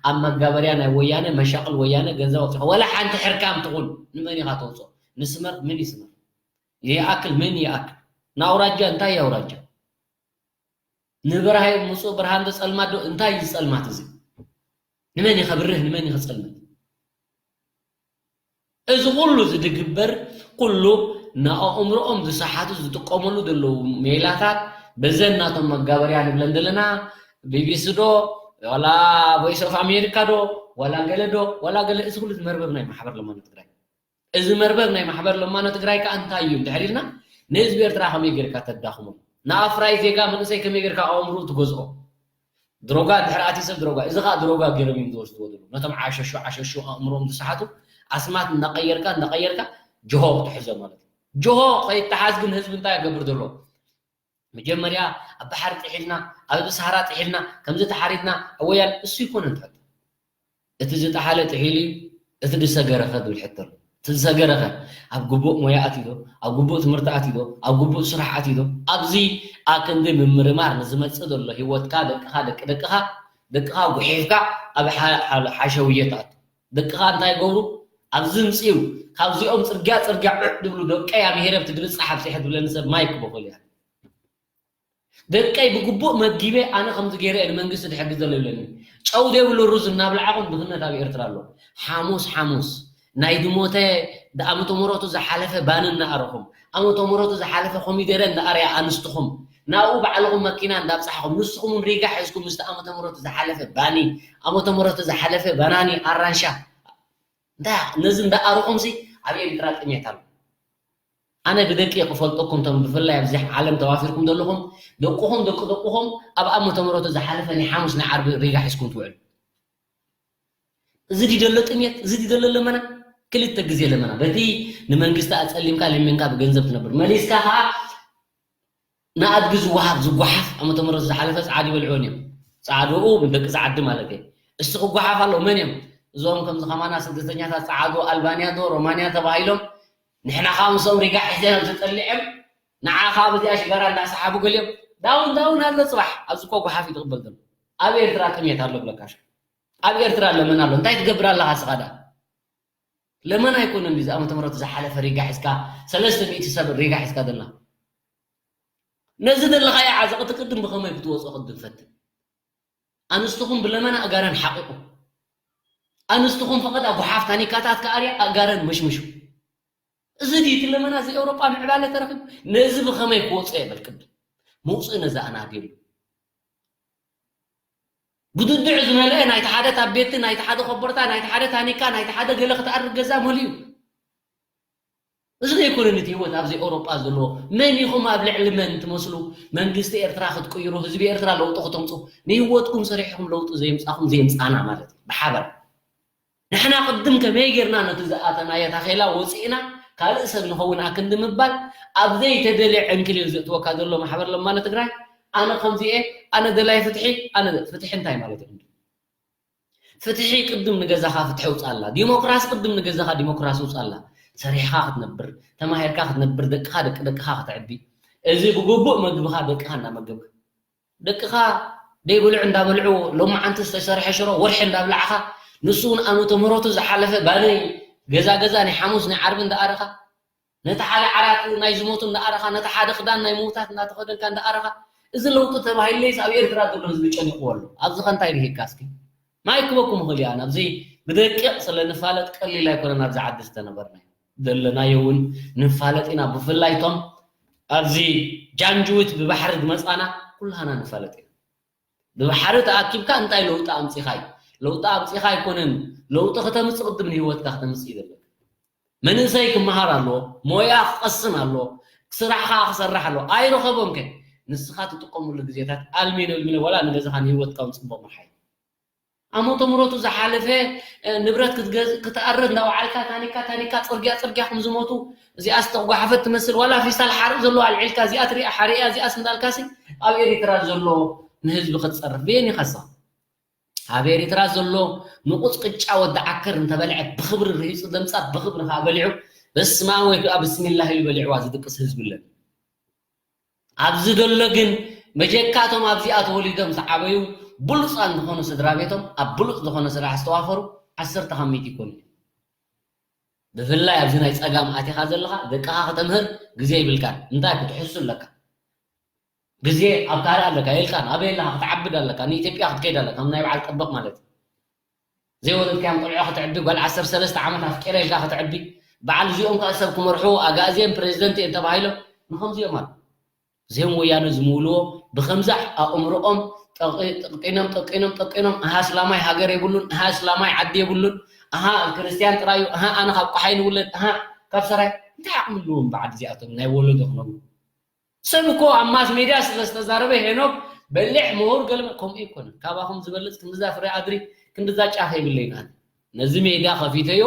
ኣብ መጋበርያ ናይ ወያነ፣ መሻቕል ወያነ ገንዘብ ኣውጺኻ። ወላ ሓንቲ ሕርካም ትኹን ንመን ኢኻ ተውጽኦ? ንስመር፣ ምን ይስመር? ይኣክል፣ ምን ይኣክል? ንኣውራጃ እንታይ እዩ ኣውራጃ? ንብርሃይ ምጹእ ብርሃን ዶ ጸልማት ዶ? እንታይ እዩ ጸልማት እዚ? ንመን እዩ ከብርህ? ንመን እዩ ከጸልምት? እዚ ኩሉ ዝድግበር ኩሉ ንኣእምሮኦም ዝሰሓቱ ዝጥቀመሉ ዘለዉ ሜላታት በዘን ናቶም መጋበርያ ንብለን ዘለና ቢቢሲ ዶ ዋላ ቮይስ ኦፍ ኣሜሪካ ዶ ዋላ ገለ ዶ ዋላ ገለ እዚ ኩሉ እዚ መርበብ ናይ ማሕበር ለማኖ ትግራይ። እዚ መርበብ ናይ ማሕበር ለማኖ ትግራይ ከኣ እንታይ እዩ እንድሕር ኢልና ንህዝቢ ኤርትራ ከመይ ጌርካ ተዳኽሞ ንኣፍራይ ዜጋ መንእሰይ ከመይ ጌርካ ኣእምርኡ ትገዝኦ ድሮጋ እንድሕር ኣትዩ ሰብ ድሮጋ፣ እዚ ኸኣ ድሮጋ ገይሮም እዮም ዝወስድዎ ዘለዉ። ነቶም ዓሸሹ ዓሸሹ ኣእምሮኦም ዝሰሓቱ ኣስማት እናቐየርካ እናቐየርካ ጅሆ ክትሕዞ ማለት እዩ። ጅሆ ከይተሓዝ ግን ህዝቢ እንታይ ይገብር ዘሎ? መጀመርያ ኣብ ባሕሪ ጥሒልና፣ ኣብ ሳህራ ጥሒልና፣ ከምዚ ተሓሪድና፣ ኣወያል እሱ ይኮነ ንትሕት። እቲ ዝጠሓለ ጥሒሉ እዩ፣ እቲ ዝሰገረኸ ዝብል ሕቶ ኣሎ። እቲ ዝሰገረኸ ኣብ ግቡእ ሞያ ኣትዩ ዶ? ኣብ ግቡእ ትምህርቲ ኣትዩ ዶ? ኣብ ግቡእ ስራሕ ኣትዩ ዶ? ኣብዚ ኣክንዲ ምምርማር ንዝመጽእ ዘሎ ህይወትካ፣ ደቅኻ፣ ደቂ ደቅኻ፣ ደቅኻ ጉሒፍካ ኣብ ሓ-፣ ሓ-፣ ሓሸውየ ትኣቱ። ደቅኻ እንታይ ይገብሩ? ኣብዚ ምጽኡ፣ ካብዚኦም ጽርግያ ጽርግያ ዑዕ ድብሉ ደቀይ ኣብ ሄረብ ትድብጻሕ ኣብጺሐ ትብለኒ ሰብ ማይክ በኾል እያ። ደቀይ ብግቡእ መጊበ ኣነ ከምዚ ገይረ እየ ንመንግስቲ ድሕግዘሉ ይብለኒ። ጨው ዘይብሉ ሩዝ እናብላዕኹም ድኽነት ኣብ ኤርትራ ኣሎ። ሓሙስ ሓሙስ ናይ ድሞተ ኣመተ ምህረቱ ዝሓለፈ ባኒ እናኣረኹም ኣመተ ምህረቱ ዝሓለፈ ኮሚደረ እናኣረያ ኣንስትኹም ናብኡ ባዕልኹም መኪና እንዳብጻሕኹም ንስኹም እውን ሪጋ ሒዝኩም ምስቲ ኣመተ ምህረቱ ዝሓለፈ ባኒ ኣመተ ምህረቱ ዝሓለፈ ባናኒ ኣራንሻ እንታይ ነዚ እንዳኣረኹምሲ ኣብ ኤርትራ ጥሜት ኣሎ። ኣነ ብደቂ ክፈልጠኩም ቶም ብፍላይ ኣብዚ ዓለም ተዋፊርኩም ዘለኹም ደቅኹም ደቂ ደቅኹም ኣብ ኣመተ ምህረቱ ዝሓለፈ ናይ ሓሙስ ናይ ዓርቢ ሪጋ ሒዝኩም ትውዕሉ። እዚ ድዩ ዘሎ ጥሜት? እዚ ድዩ ዘሎ ለመና? ክልተ ግዜ ለመና። በቲ ንመንግስቲ ኣጸሊምካ ለሚንካ ብገንዘብ ትነብር። መሊስካ ከኣ ንኣድጊ ዝወሃብ ዝጓሓፍ ኣመተ ምህረት ዝሓለፈ ጸዓዱ ይበልዕወን እዮም። ጸዓዱኡ ደቂ ጸዓዲ ማለት እየ። እሱ ክጓሓፍ ኣለዎ። መን እዮም? እዞም ከምዚ ከማና ስደተኛታት ጸዓዱ ኣልባንያ ዶ ሮማንያ ተባሂሎም ንሕና ከዓ ምስኦም ሪጋ ሒዘን ኣብ ተጠሊዐም ንዓ ከዓ በዚኣ ሽጋራ እንዳሰሓቡ ገሊኦም ዳውን ዳውን ኣሎ ጽባሕ ኣብዚ እኮ ጓሓፍ እዩ ትቕበል ዘሎ ኣብ ኤርትራ ጥሜት ኣሎ ብለካሽ ኣብ ኤርትራ ለመን ኣሎ እንታይ ትገብር ኣለኻ ስኻ ደኣ ለመን ኣይኮነን ድዩ ዓመተ ምህረት ዝሓለፈ ሪጋ ሒዝካ ሰለስተ ሚእቲ ሰብ ሪጋ ሒዝካ ደላ ነዚ ዘለኻዮ ዓዘቕቲ ቅድም ብኸመይ ክትወፅኦ ቅድም ፈትን ኣንስትኹም ብለመና ኣጋረን ሓቂቑ ኣንስትኹም ፈቐዳ ጓሓፍ ታኒካታት ከኣርያ ኣጋረን መሽምሹ እዚ ድዩ እቲ ለመና እዚ ኤውሮጳ ምዕባለ ተረኺቡ ነዚ ብኸመይ ክወፅኦ የበል ቅድም ምውፅእ ነዚ ኣናድየሉ ብድዱዕ ዝመልአ ናይቲ ሓደ ታቤቲ ናይቲ ሓደ ኮቦርታ ናይቲ ሓደ ታኒካ ናይቲ ሓደ ገለ ክትኣርግ ገዛ መሊኡ እዚ ዘይኮነን እቲ ህይወት ኣብዚ ኤውሮጳ ዘለዎ መን ኢኹም ኣብ ልዕሊ መን ትመስሉ መንግስቲ ኤርትራ ክትቅይሩ ህዝቢ ኤርትራ ለውጢ ክተምፁ ንህይወትኩም ሰሪሕኩም ለውጢ ዘየምፃኹም ዘየምፃና ማለት እዩ ብሓበር ንሕና ቅድም ከመይ ጌርና ነቲ ዝኣተናዮ ታኼላ ወፂእና ካልእ ሰብ ንኸውን ኣክንዲ ምባል ኣብ ዘይተደልየ ዕንክሊል ዘእትወካ ዘሎ ማሕበር ለማኒ ትግራይ፣ ኣነ ከምዚኤ፣ ኣነ ደላይ ፍትሒ፣ ኣነ ፍትሒ እንታይ ማለት እዩ? ፍትሒ ቅድም ንገዛኻ ፍትሒ ውፃላ፣ ዲሞክራሲ ቅድም ንገዛኻ ዲሞክራሲ ውፃላ። ሰሪሕኻ ክትነብር፣ ተማሂርካ ክትነብር፣ ደቅኻ ደቂ ደቅኻ ከተዕቢ፣ እዚ ብግቡእ መግብኻ ደቅኻ እናመገብካ፣ ደቅኻ ደይብልዑ እንዳበልዑ፣ ሎማዓንቲ ዝተሰርሐ ሽሮ ወርሒ እንዳብላዕኻ፣ ንሱ እውን ኣመተ ምህረቱ ዝሓለፈ ባነይ ገዛ ገዛ ናይ ሓሙስ ናይ ዓርቢ እንዳኣረኻ፣ ነቲ ሓደ ዓራት ናይ ዝሞቱ እንዳኣረኻ፣ ነቲ ሓደ ክዳን ናይ ምውታት እንዳተኸደንካ እንዳኣረኻ፣ እዚ ለውጢ ተባሂሉለይስ ኣብ ኤርትራ ዘሎ ህዝቢ ጨኒቕዎ ኣሎ። ኣብዚ ኸ እንታይ ድሂካ እስኪ? ማይ ክበኩም እኽእል እያ። ኣብዚ ብደቂቕ ስለ ንፋለጥ ቀሊል ኣይኮነን ኣብዚ ዓዲ ዝተነበርና። ዘለናዮ እውን ንፋለጥ ኢና። ብፍላይ እቶም ኣብዚ ጃንጅዊት ብባሕሪ ዝመጻና ኩላህና ንፋለጥ ኢና። ብባሕሪ ተኣኪብካ እንታይ ለውጢ ኣምጺኻ እዩ? ለውጢ ኣምጺኻ ኣይኮነን፣ ለውጢ ከተምጽእ ቅድም ንህይወትካ ከተምጽእ እዩ ዘለካ። መንእሰይ ክመሃር ኣለዎ፣ ሞያ ክቐስም ኣለዎ፣ ስራሕ ከዓ ክሰርሕ ኣለዎ። ኣይረኸቦም ከ ንስኻ ትጥቀሙሉ ግዜታት ኣልሚኖ ልሚኖ ዋላ ንገዛኻ ንህይወትካ እውን ጽቡቕ ምርሓይ። ኣሞተ ምረቱ ዝሓለፈ እ፣ ንብረት ክትገዝ- ክትኣርድ እንዳወዓልካ ታኒካ ታኒካ ጽርግያ ጽርግያ ከም ዝሞቱ እዚኣ ዝተጓሓፈት ትመስል ዋላ ፊስታል ሓርእ ዘለዎ ኣልዒልካ እዚኣ ትሪኣ ሓሪያ እዚኣስ እንዳልካሲ ኣብ ኤሪትራ ዘሎ ንህዝቢ ክትጸርፍ በየን ኢኻሳ? ኣብ ኤሪትራ ዘሎ ንቑጽ ቅጫ ወዲ ዓከር እንተበልዐ ብኽብሪ ርሂጹ ደምጻ ብኽብሪ ከኣ በሊዑ በስመ ኣብ ወይ ከኣ ብስሚላህ ኢሉ በሊዕዋ ዝድቅስ ህዝቢ ኣለን። ኣብዚ ዘሎ ግን በጀካቶም ኣብዚኣ ተወሊዶም ዝዓበዩ ብሉጻን ዝኾኑ ስድራ ቤቶም ኣብ ብሉጽ ዝኾነ ስራሕ ዝተዋፈሩ ዓሰርተ ካብ ሚእቲ ይኮኑ። ብፍላይ ኣብዚ ናይ ጸጋም ኣቲኻ ዘለኻ ደቅኻ ከተምህር ግዜ ይብልካን እንታይ ክትሕሱ ኣለካ? ግዜ ኣብ ካልእ ኣለካ የልካን ኣበይ ኣለኻ ክትዓብድ ኣለካ ንኢትዮጵያ ክትከይድ ኣለካ ከም ናይ በዓል ጠበቕ ማለት እዩ። ዘይወለድካዮም ቆልዑ ከተዕቢ ጓል ዓሰርተ ሰለስተ ዓመት ኣፍቂረ ኢልካ ከተዕቢ በዓል እዚኦም ከዓ ሰብ ክመርሑ ኣጋእዝየን ፕሬዚደንት እየን ተባሂሎም ንከምዚኦም ኣሎ። እዚኦም ወያነ ዝምውልዎ ብከምዚ ኣእምሮኦም ጠቂ- ጠቂኖም ጠቂኖም ጠቂኖም እሃ እስላማይ ሃገር የብሉን እሃ እስላማይ ዓዲ የብሉን እሃ ክርስትያን ጥራዩ እሃ ኣነ ካብ ቆሓይ ንውለድ እሃ ካብ ሰራይ እንታይ ዓቕሚ ኣለዎም በዓል እዚኣቶም ናይ ወለዶ ክነብሩ ሰብ እኮ ኣብ ማስ ሜድያ ስለ ዝተዛረበ ሄኖክ በሊሕ ምሁር ገለ ከምኡ ኣይኮነን። ካባኹም ዝበልፅ ክንድዛ ፍረ ኣድሪ ክንድዛ ጫፍ የብለይን ኣነ። ነዚ ሜድያ ከፊተዮ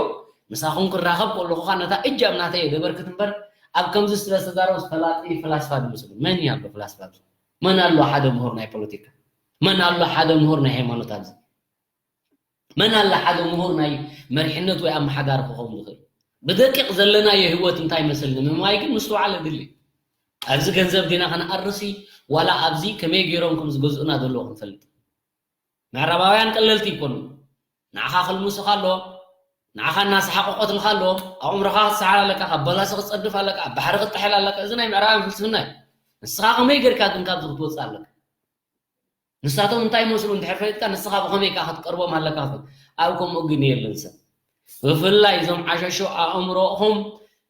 ምሳኹም ክራኸብ ከለኹ ኸዓ ነታ እጃም ናተይ የደበርክት እምበር ኣብ ከምዚ ስለ ዝተዛረቡ ፈላጢ ፍላስፋ ድምስሉ መን እዩ ኣሎ ፍላስፋ ኣብዚ? መን ኣሎ ሓደ ምሁር ናይ ፖለቲካ? መን ኣሎ ሓደ ምሁር ናይ ሃይማኖት ኣብዚ? መን ኣላ ሓደ ምሁር ናይ መሪሕነት ወይ ኣመሓዳሪ ክኸውን ዝኽእል? ብደቂቕ ዘለናዮ ህይወት እንታይ ይመስል ንምማይ ግን ምስትውዓል የድሊ። ኣብዚ ገንዘብ ዲና ከነኣርሲ ዋላ ኣብዚ ከመይ ገይሮም ከም ዝገዝኡና ዘለዎ ክንፈልጥ። ምዕራባውያን ቀለልቲ ይኮኑ። ንዓኻ ክልምሱኻ ኣሎ፣ ንዓኻ እናሰሓቑ ቀትልካ ኣሎ፣ ኣእምሮኻ ክትሰሓል ኣለካ፣ ካብ በላሲ ክትጸድፍ ኣለካ፣ ኣብ ባሕሪ ክትጥሕል ኣለካ። እዚ ናይ ምዕራባውያን ፍልስፍና እዩ። ንስኻ ከመይ ገርካ ግን ካብዚ ክትወጽእ ኣለካ? ንሳቶም እንታይ ይመስሉ እንድሕር ፈሊጥካ ንስኻ ብኸመይ ከኣ ክትቀርቦም ኣለካ ትብል ኣብ ከምኡ ግን የለን ሰብ ብፍላይ እዞም ዓሸሾ ኣእምሮኹም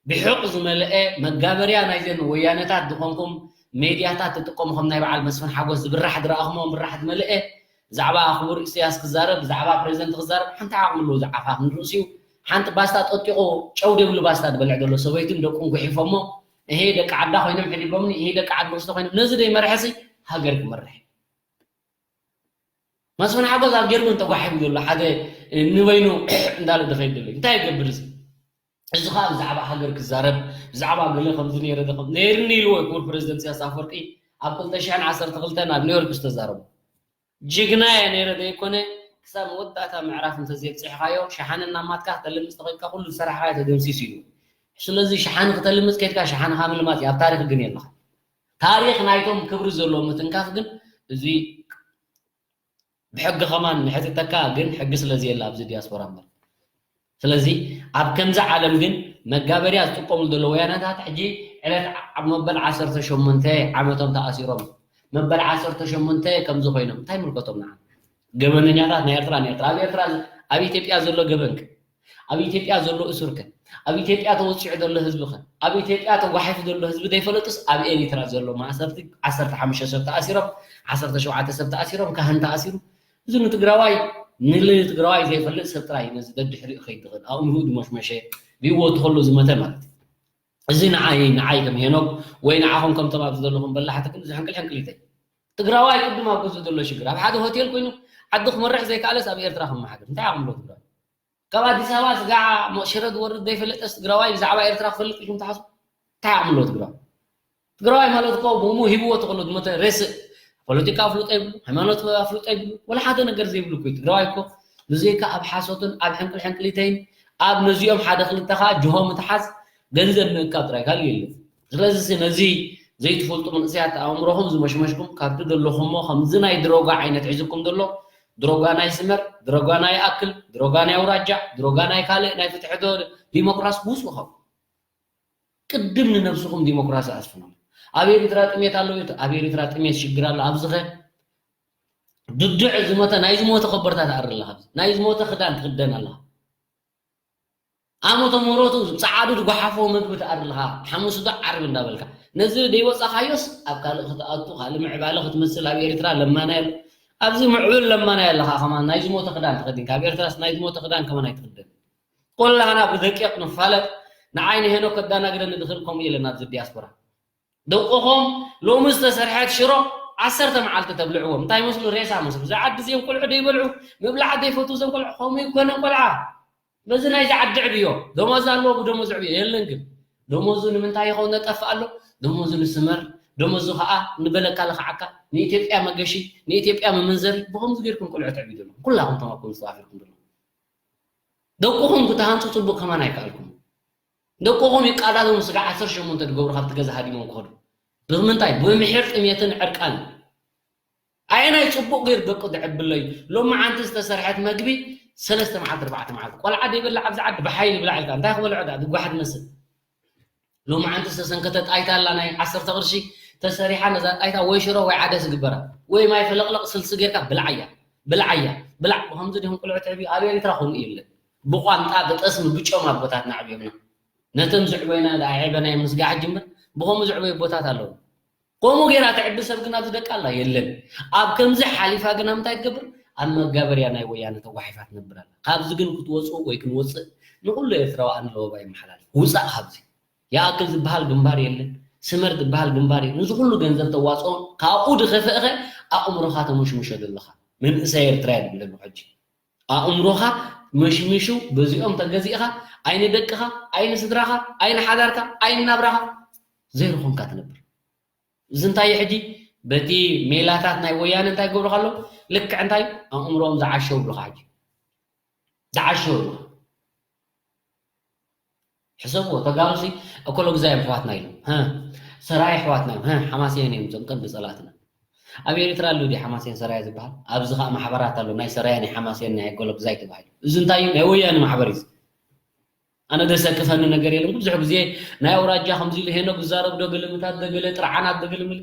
ብሕቕ ዝመልአ መጋበርያ ናይዘን ወያነታት ዝኾንኩም ሜድያታት ትጥቀሙ ከም ናይ በዓል መስፍን ሓጎስ ዝብራሕ ዝረኣኹሞ ብራሕ ዝመልአ ብዛዕባ ክቡር ኢሳያስ ክዛረብ ብዛዕባ ፕሬዚደንት ክዛረብ ሓንቲ ዓቕሚ ኣለዎ ዝዓፋፍ ንርእሲኡ ሓንቲ ባስታ ጠጢቑ ጨው ዘይብሉ ባስታ ዝበልዕ ዘሎ ሰበይቱን ደቁን ጉሒፎሞ እሄ ደቂ ዓዳ ኮይኖም ሕዲጎምኒ እሄ ደቂ ዓዲ ውሽጢ ኮይኖም ነዚ ደይ መርሐሲ ሃገር ክመርሕ መስፍን ሓጎስ ኣብ ጀርመን ተጓሒፉ ዘሎ ሓደ ንበይኑ እንዳለ ዝኸይድ ዘሎ እንታይ ይገብር እዚ እዚ ከዓ ብዛዕባ ሃገር ክዛረብ ብዛዕባ ገለ ከምዚ ነይረ ዶ ከም ነይርኒ ኢልዎ ክቡር ፕሬዚደንት ኢሳያስ ኣፈወርቂ ኣብ ክልተ ሽሕን ዓሰርተ ክልተን ኣብ ኒውዮርክ ዝተዛረቡ ጅግና እየ ነይረ ዘይኮነ ክሳብ መወዳእታ ምዕራፍ እንተዘይብፅሕካዮ ሸሓኒ እናማትካ ክተልምፅ ተኸድካ ኩሉ ዝሰራሕካዮ ተደምሲሱ ኢሉ ስለዚ ሸሓኒ ክተልምፅ ከድካ ሸሓንኻ ምልማፅ እዩ ኣብ ታሪክ ግን የለኻ ታሪኽ ናይቶም ክብሪ ዘለዎ ምትንካፍ ግን እዚ ብሕጊ ከማን ንሕትተካ ግን ሕጊ ስለ ዘየለ ኣብዚ ዲያስፖራ እምበር ስለዚ ኣብ ከምዚ ዓለም ግን መጋበርያ ዝጥቀሙሉ ዘሎ ወያነታት ሕጂ ዕለት ኣብ መበል ዓሰርተ ሸሞንተ ዓመቶም ተኣሲሮም መበል ዓሰርተ ሸሞንተ ከምዚ ኮይኖም እንታይ ምልከቶም ንዓ ገበነኛታት ናይ ኤርትራ ንኤርትራ ኣብ ኤርትራ ኣብ ኢትዮጵያ ዘሎ ገበንክ ኣብ ኢትዮጵያ ዘሎ እሱር ከ ኣብ ኢትዮጵያ ተወፂዑ ዘሎ ህዝቢ ከ ኣብ ኢትዮጵያ ተጓሒፉ ዘሎ ህዝቢ ዘይፈለጡስ ኣብ ኤሪትራ ዘሎ ማእሰርቲ ዓሰርተ ሓሙሽተ ሰብ ተኣሲሮም ዓሰርተ ሸውዓተ ሰብ ተኣሲሮም ካህን ተኣሲሩ እዚ ንትግራዋይ ንትግራዋይ ዘይፈልጥ ሰብ ጥራይ ነዚ ደድሕሪኡ ከይድ ዝኽእል ኣእምርኡ ዝሞሽመሸ ብህይወቱ ከሎ ዝመተ ማለት እዩ እዚ ንዓይ ንዓይ ከም ሄኖክ ወይ ንዓኹም ከምቶም ኣብዚ ዘለኹም በላሕቲ ግን እዚ ሕንቅል ሕንቅሊተይ ትግራዋይ ቅድም ኣብ ገዝኡ ዘሎ ሽግር ኣብ ሓደ ሆቴል ኮይኑ ዓዲ ክመርሕ ዘይከኣለስ ኣብ ኤርትራ ክመሓደር እንታይ ዓቕሚ ኣሎ ትግራዋይ ካብ ኣዲስ ኣበባ ስጋዕ ሽረ ዝወርድ ዘይፈለጠስ ትግራዋይ ብዛዕባ ኤርትራ ክፈልጥ ኢልኩም ትሓስቡ? እንታይ ኣእምሮ ትግራዋይ? ትግራዋይ ማለት እኮ ብሙ ሂብዎ ተኽእሎ ዝመተ ሬስእ ፖለቲካ ኣፍልጦ ይብሉ፣ ሃይማኖት ኣፍልጦ ይብሉ፣ ወላ ሓደ ነገር ዘይብሉ እኮ እዩ። ትግራዋይ እኮ ብዘይካ ኣብ ሓሶትን ኣብ ሕንቅል ሕንቅሊተይን ኣብ ነዚኦም ሓደ ክልተ ከዓ ጅሆ ምትሓዝ ገንዘብ ምእካብ ጥራይ ካልእ የለን። ስለዚ ነዚ ዘይትፈልጡ መንእሰያት ኣእምሮኹም ዝመሽመሽኩም ካብቲ ዘለኹሞ ከምዚ ናይ ድሮጋ ዓይነት ሒዝኩም ዘሎ ድሮጋ ናይ ስመር፣ ድሮጋ ናይ ኣክል፣ ድሮጋ ናይ ኣውራጃ፣ ድሮጋ ናይ ካልእ ናይ ፍትሒ ዶ ዲሞክራሲ ውስኡ ካብ ቅድም ንነብስኹም ዲሞክራሲ ኣስፍኖም። ኣብ ኤሪትራ ጥሜት ኣሎ እዩ። ኣብ ኤሪትራ ጥሜት ሽግር ኣሎ። ኣብዝኸ ድድዕ ዝሞተ ናይ ዝሞተ ከበርታ ትኣሪ ኣለኻ። ናይ ዝሞተ ክዳን ትኽደን ኣለኻ። ኣመተ ምህረቱ ጸዓዱ ዝጓሓፎ ምግቢ ትኣሪ ኣለኻ። ሓሙስ ዶ ዓርቢ እንዳበልካ ነዚ ደይወጻኻዮስ ኣብ ካልእ ክትኣቱ ካልእ ምዕባለ ክትመስል ኣብ ኤሪትራ ለማናይ ኣሎ። ኣብዚ ምዕብል ለማናይ ኣለኻ። ከማን ናይ ዝሞተ ክዳን ተኸዲንካ ኣብ ኤርትራስ ናይ ዝሞተ ክዳን ከማን ኣይትኽደን። ኩላህና ብደቂቕ ንፋለጥ። ንዓይ ንሄኖክ ከዳናግረኒ ድኽእል ከምኡ የለን ኣብዚ ዲያስፖራ። ደቅኹም ሎሚ ዝተሰርሐት ሽሮ ዓሰርተ መዓልቲ ተብልዕዎም እንታይ መስሉ ሬሳ መስሉ። እዚ ዓዲ እዚኦም ቆልዑ ደይበልዑ ምብላዕ ደይፈቱ እዞም ቆልዑ ከምኡ ይኮነ ቆልዓ በዚ ናይዚ ዓዲ ዕብዮ ደሞዝ ኣለዎ ብደሞዝ ዕብዮ የለን ግን ደሞዙ ንምንታይ ይኸውን ነጠፍ ኣሎ ደሞዙ ንስመር ደሞዙ ከዓ ንበለካ ለኽዓካ ንኢትዮጵያ መገሺ ንኢትዮጵያ መመንዘሪ ብኸምዚ ጌርኩም ቆልዑ ተዕብዩ ዘለኹም ኩላኹም ተማኩም ዝተዋፊርኩም ዘለኹም ደቅኹም ክትሃንፁ ፅቡቅ ከማን ኣይከኣልኩም። ደቅኹም ይቃዳደሙ ስጋዕ ዓሰርተ ሸሞንተ ዝገብሩ ካብቲ ገዛ ሃዲሞም ክኸዱ። ብምንታይ? ብምሒር ጥሜትን ዕርቃን። ኣየናይ ፅቡቅ ገይሩ ደቁ ዝዕብለዩ? ሎሚ ዓንቲ ዝተሰርሐት መግቢ ሰለስተ መዓልቲ ኣርባዕተ መዓልቲ ቆልዓ ደይበላ ኣብዚ ዓዲ ብሓይሊ ብላዕ ኢልካ እንታይ ክበልዖ ዳ ዝጓሕ ትመስል። ሎሚ ዓንቲ ዝተሰንከተ ጣይታ ኣላ ናይ ዓሰርተ ቅርሺ ተሰሪሓ ነዛ ጣይታ ወይ ሽሮ ወይ ዓደስ ግበራ ወይ ማይ ፈለቅለቅ ስልሲ ጌርካ ብልዓያ ብልዓያ ብላዕ ብከምዚ ዲኹም ቆልዑ ትዕብዩ ኣብ ኤሪትራ ከምኡ የለን ብቋንጣ ብጠስሚ ብጮም ኣቦታትና ዕብዮምና ነቶም ዝዕበዩና ደኣ ኣዕበናዮም ንስጋዕ ሕጂ እምበር ብከምኡ ዝዕበዩ ኣቦታት ኣለዉ ከምኡ ጌራ ትዕቢ ሰብ ግን ኣብዚ ደቃ ኣላ የለን ኣብ ከምዚ ሓሊፋ ግን ኣብ ምንታይ ትገብር ኣብ መጋበርያ ናይ ወያነ ተጓሒፋ ትነብር ኣላ ካብዚ ግን ክትወፅኡ ወይ ክንወፅእ ንኩሉ ኤርትራዊ ኣነ ለበባ ይመሓላልፍ ውፃእ ካብዚ ይኣክል ዝበሃል ግንባር የለን፣ ስመር ዝበሃል ግንባር የለን። እዚ ኩሉ ገንዘብ ተዋፅኦ ካብኡ ድኸፍእኸ ኣእምሮኻ ተመሽምሾ ዘለኻ መንእሰይ ኤርትራ እየ ዝብል ዘለኹ ሕጂ። ኣእምሮኻ መሽሚሹ በዚኦም ተገዚእኻ ኣይንደቅኻ ኣይንስድራኻ ኣይንሓዳርካ ኣይንናብራኻ ዜሮ ኾንካ ትነብር። እዚ እንታይ እዩ ሕጂ በቲ ሜላታት ናይ ወያነ እንታይ ገብሩኻ ኣለዉ ልክዕ እንታይ ኣእምሮኦም ዝዓሸው ብሉኻ ሕጂ ዝዓሸው ብሉኻ። ሕሰብዎ ተጋሩሲ እኮሎግዛይ እዮም ኣሕዋትና ኢሎም ሰራይ ኣሕዋትና እዮም ሓማስያን እዮም እዞም ቀንዲ ፀላእትና ኣብ ኤርትራ ኣለዉ ድዩ ሓማስያን ሰራየ ዝበሃል ኣብዚ ከዓ ማሕበራት ኣሎ ናይ ሰራየ ናይ ሓማስያን ናይ እኮሎግዛይ ተባሂሉ እዚ እንታይ እዩ ናይ ወያነ ማሕበር እዩ ኣነ ደሰክፈኒ ነገር የለን ብዙሕ ግዜ ናይ ኣውራጃ ከምዚ ኢሉ ሄኖ ክዛረብ ዶ ግልምታት ዶ ገለ ጥርዓናት ዶ ግልምል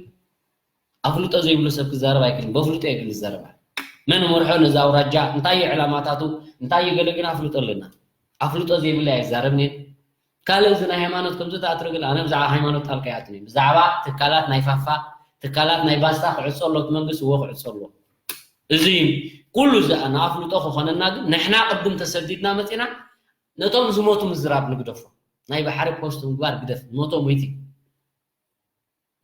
ኣፍልጦ ዘይብሉ ሰብ ክዛረብ ኣይክእልን በፍልጦ የግል ዝዛረብ መን መርሖ ነዚ ኣውራጃ እንታይ እዩ ዕላማታቱ እንታይ እዩ ገለ ግን ኣፍልጦ ኣለና ኣፍልጦ ዘይብለይ ኣይዛረብን እየ ካልእ እዚ ናይ ሃይማኖት ከምዚ ተኣትረግል ኣነ ብዛዕባ ሃይማኖት ጣልቃ ይኣትን እየ ብዛዕባ ትካላት ናይ ፋፋ ትካላት ናይ ባስታ ክዕጾ ኣሎ እቲ መንግስቲ እዎ ክዕጾ ኣለዎ እዚ ኩሉ እዚ ንኣፍልጦ ክኾነና ግን ንሕና ቅድም ተሰዲድና መፂና ነቶም ዝሞቱ ምዝራብ ንግደፎ ናይ ባሕሪ ፖስት ምግባር ግደፍ ዝሞቶ ሞይቲ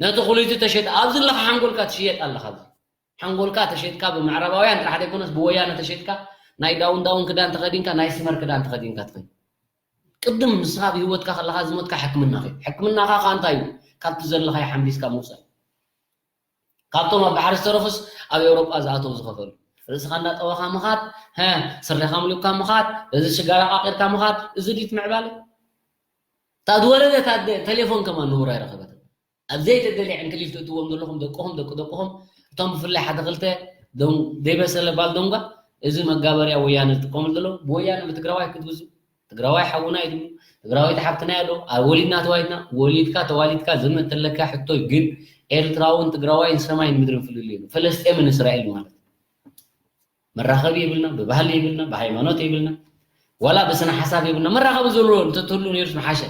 ነቲ ኩሊቱ ተሸጠ ኣብዚ ኣለኻ ሓንጎልካ ትሽየጥ ኣለኻ ኣብዚ ሓንጎልካ ተሸጥካ ብምዕራባውያን ጥራሕ ዘይኮነስ ብወያነ ተሸጥካ ናይ ዳውን ዳውን ክዳን ተኸዲንካ ናይ ስመር ክዳን ተኸዲንካ ትኸይድ ቅድም ንስኻ ብህይወትካ ከለኻ ዝሞትካ ሕክምና ኸይድ ሕክምናኻ ኸ እንታይ እዩ ካብቲ ዘለኻዮ ሓምቢስካ ምውፃእ ካብቶም ኣብ ባሕሪ ዝተረፉስ ኣብ ኤውሮጳ ዝኣተው ዝኸፈሉ ርእስኻ እንዳጠወኻ ምኻድ ስረኻ ምልካ ምኻድ እዚ ሽጋራ ቃቂርካ ምኻድ እዚ ድዩ ምዕባለ እታ ዝወለደት ኣደ ቴሌፎን ከማን ንቡር ኣይረኸበትን ኣብ ዘይተደልየ ዕንክሊል ትእትዎም ዘለኹም ደቅኹም ደቂ ደቅኹም እቶም ብፍላይ ሓደ ክልተ ዘይበሰለ ባልዶንጓ እዚ መጋበርያ ወያነ ዝጥቀሙሉ ዘለዉ ብወያነ ብትግራዋይ ክትግዙ ትግራዋይ ሓውና እዩ ትብሉ ትግራወይቲ ሓፍትና እያ ዶ ወሊድና ተዋሊድና ወሊድካ ተዋሊድካ ዝመተለካ ሕቶይ ግን ኤርትራውን ትግራዋይን ሰማይን ምድርን ፍልልይ የሉ ፈለስጤምን እስራኤል ማለት መራኸቢ የብልና ብባህሊ የብልና ብሃይማኖት የብልና ዋላ ብስነ ሓሳብ የብልና መራኸቢ ዘሎ እንተትህሉ ነይሩስ ምሓሸ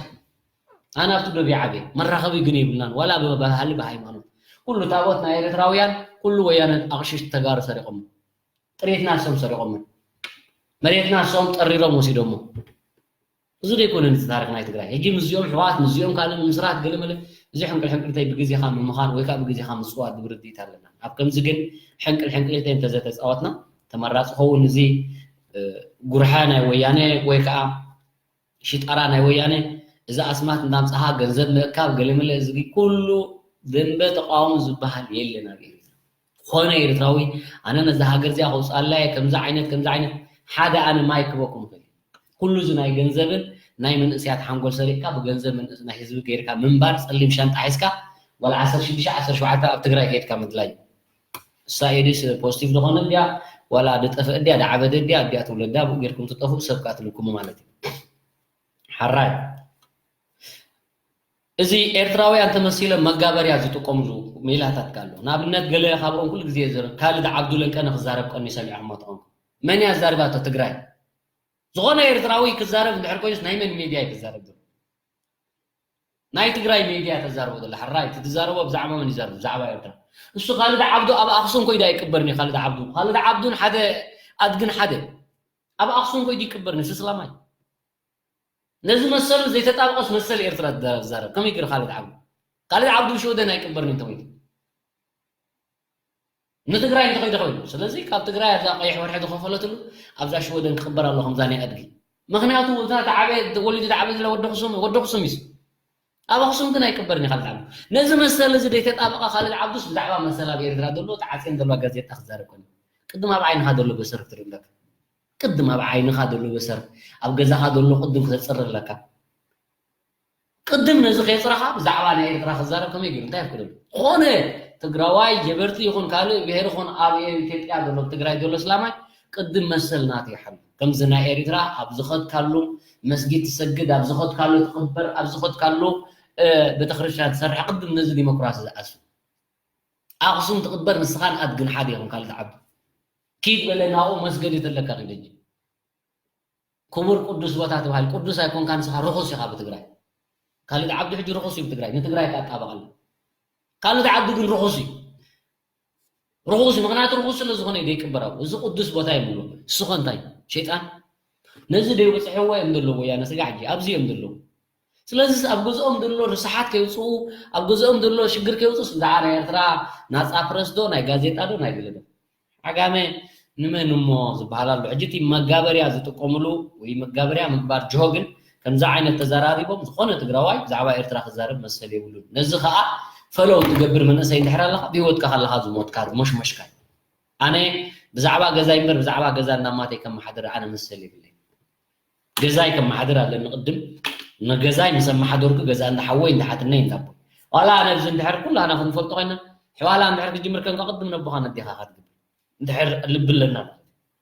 ኣነ ኣብቲ ዶብ ይዓበ መራኸቢ ግን የብልናን ዋላ ብባህሊ ብሃይማኖት ኩሉ ታቦት ናይ ኤርትራውያን ኩሉ ወያነ ኣቕሽሽ ተጋሩ ሰሪቆም ጥሬትና እሶም ሰሪቆሞ መሬትና እሶም ጠሪሮም ወሲዶሞ እዚ ዘይኮነ እዚ ታሪክ ናይ ትግራይ ሕጂ ምስዚኦም ሕዋት ምስዚኦም ካልእ ምስራት ገለመለ እዚ ሕንቅል ሕንቅልተይ ብግዜኻ ምምኻር ወይ ከዓ ብግዜኻ ምፅዋት ዝብል ርድኢት ኣለና ኣብ ከምዚ ግን ሕንቅል ሕንቅልተይ እንተዘተፃወትና ተመራፂ ኸውን እዚ ጉርሐ ናይ ወያነ ወይ ከዓ ሽጣራ ናይ ወያነ፣ እዚ ኣስማት እንዳምፃኻ ገንዘብ ምእካብ ገለመለ፣ እዚ ኩሉ ደንበ ተቃውሞ ዝበሃል የለን ኣብ ኤርትራ። ዝኾነ ኤርትራዊ ኣነ ነዛ ሃገር እዚኣ ከውፅኣላ እየ፣ ከምዚ ዓይነት ከምዚ ዓይነት ሓደ ኣነ ማይ ክበኩም ይኽእል እዩ። ኩሉ እዚ ናይ ገንዘብን ናይ መንእሰያት ሓንጎል ሰሪቕካ ብገንዘብ መንእስ ናይ ህዝቢ ገይርካ ምንባር፣ ፀሊም ሻንጣ ሒዝካ ዋላ ዓሰርተ ሽዱሽተ ዓሰርተ ሸውዓተ ኣብ ትግራይ ከይድካ ምድላይ። እሳ ኤድስ ፖዚቲቭ ዝኾነ እንዲያ ዋላ ድጠፍእ እንዲያ ድዓበደ እንዲያ እንዲያ ትውለዳ ብኡ ጌርኩም ትጠፍኡ ሰብ ካትልኩሙ ማለት እዩ። ሓራይ እዚ ኤርትራውያን ተመሲሎም መጋበርያ ዝጥቀምሉ ሜላታት ኣሎ። ንኣብነት ገለ ካብኦም ኩሉ ግዜ ዝር ካልድ ዓብዱ ለንቀነ ክዛረብ ቀኒ ሰሚዕኹሞ ትኾንኩም። መን እያ ዛሪባቶ? ትግራይ። ዝኾነ ኤርትራዊ ክዛረብ እንድሕር ኮይኑስ ናይ መን ሜድያ እዩ ክዛረብ ዘሎ? ናይ ትግራይ ሜድያ ተዛርቦ ዘላ ሕራይ እቲ ትዛረቦ ብዛዕባ መን ይዛረብ? ብዛዕባ ኤርትራ። እሱ ካልድ ዓብዱ ኣብ ኣክሱም ኮይዳ ይቅበርኒ ካልድ ዓብዱ ካልድ ዓብዱን ሓደ ኣድግን ሓደ ኣብ ኣክሱም ኮይዱ ይቅበርኒ ስስላማይ ነዚ መሰሉ ዘይተጣብቀስ መሰል ኤርትራ ትዛረብ ከመይ ገይሩ ካልድ ዓብዱ ካልድ ዓብዱ ብሽወደን ኣይቅበርኒ እንተወይቱ ንትግራይ እንተኸይደ ኮይኑ ስለዚ ካብ ትግራይ ኣብዛ ቀይሕ ወርሒ ዝኸፈለትሉ ኣብዛ ሽወደን ክቕበር ኣሎ ከምዛ ናይ ኣድጊ ምክንያቱ እዛ ተዓበ ተወሊዱ ተዓበ ዝለ ወዲ ክሱም ወዲ ክሱም እዩ ኣብ ኣክሱም ግን ኣይቅበርን እዩ ካልድ ዓብዱ ነዚ መሰል እዚ ዘይተጣበቐ ካልድ ዓብዱስ ብዛዕባ መሰል ኣብ ኤርትራ ዘሎ ተዓፅየን ዘለዋ ጋዜጣ ክዛረብ ኮይኑ ቅድም ኣብ ዓይንኻ ዘሎ በሰር ክትርኢ ኣለካ ቅድም ኣብ ዓይንኻ ዘሎ በሰር ኣብ ገዛኻ ዘሎ ቅድም ክተፅርር ኣለካ ቅድም ነዚ ከየፅረኻ ብዛዕባ ናይ ኤርትራ ክዛረብ ከመይ ገይሩ እንታይ ይፍቅደሉ ዝኾነ ትግራዋይ ጀበርቲ ይኹን ካልእ ብሄር ይኹን ኣብ ኢትዮጵያ ዘሎ ትግራይ ዘሎ ስላማይ ቅድም መሰል ናት ይሓሉ ከምዚ ናይ ኤርትራ ኣብ ዝኸድካሉ መስጊድ ትሰግድ ኣብ ዝኸድካሉ ትቕበር ኣብ ዝኸድካሉ ቤተክርስትያን ትሰርሕ ቅድም ነዚ ዲሞክራሲ ዝኣስፍ ኣኽሱም ትቕበር ንስኻን ኣድግን ሓደ ይኹም ካልድ ዓብዱ ኪድ በለ ናብኡ መስገዲ ተለካ ኪድ እንጂ ክቡር ቅዱስ ቦታ ትበሃል ቅዱስ ኣይኮንካ ንስኻ ርኹስ ኢኻ ብትግራይ ካልድ ዓብዱ ሕጂ ርኹስ እዩ ብትግራይ ንትግራይ ካጣበቐሉ ካልድ ዓብዱ ግን ርኹስ እዩ ርኹስ ምክንያቱ ርኹስ ስለ ዝኾነ ደይቅበራው እዚ ቅዱስ ቦታ ይብሉ እሱኸ እንታይ ሸይጣን ነዚ ደይበፅሕዎ እዮም ዘለዎ ያነ ስጋ ሕጂ ኣብዚ እዮም ዘለዎ ስለዚ ኣብ ገዝኦም ዘሎ ርስሓት ከይውፅኡ ኣብ ገዝኦም ዘሎ ሽግር ከይውፅኡስ ብዛዕባ ናይ ኤርትራ ናፃ ፕረስ ዶ ናይ ጋዜጣ ዶ ናይ ገለ ዶ ዓጋመ ንመን እሞ ዝበሃል ኣሎ ሕጂ እቲ መጋበርያ ዝጥቀምሉ ወይ መጋበርያ ምግባር ጅሆ ግን ከምዚ ዓይነት ተዘራሪቦም ዝኾነ ትግራዋይ ብዛዕባ ኤርትራ ክዛረብ መሰል የብሉን ነዚ ከዓ ፈለው ትገብር መንእሰይ እንድሕር ኣለካ ብሂወትካ ከለካ ዝሞትካ ዝሞሽሞሽካ ኣነ ብዛዕባ ገዛይ እምበር ብዛዕባ ገዛ እንዳማተይ ከመሓድር ኣነ መሰል የብለይ ገዛይ ከመሓድር ኣለኒ ቅድም ንገዛይ ምስ ኣመሓደርኩ ገዛ እንዳሓወይ እንዳሓትነይ እንዳቦይ ዋላ ኣነ ብዚ እንድሕር ኩላና ክንፈልጦ ኮይና ሕዋላ እንድሕር ክጅምር ከንካ ቅድም ነቦኻ ነዴኻ ክትግብር እንድሕር ልቢ ኣለና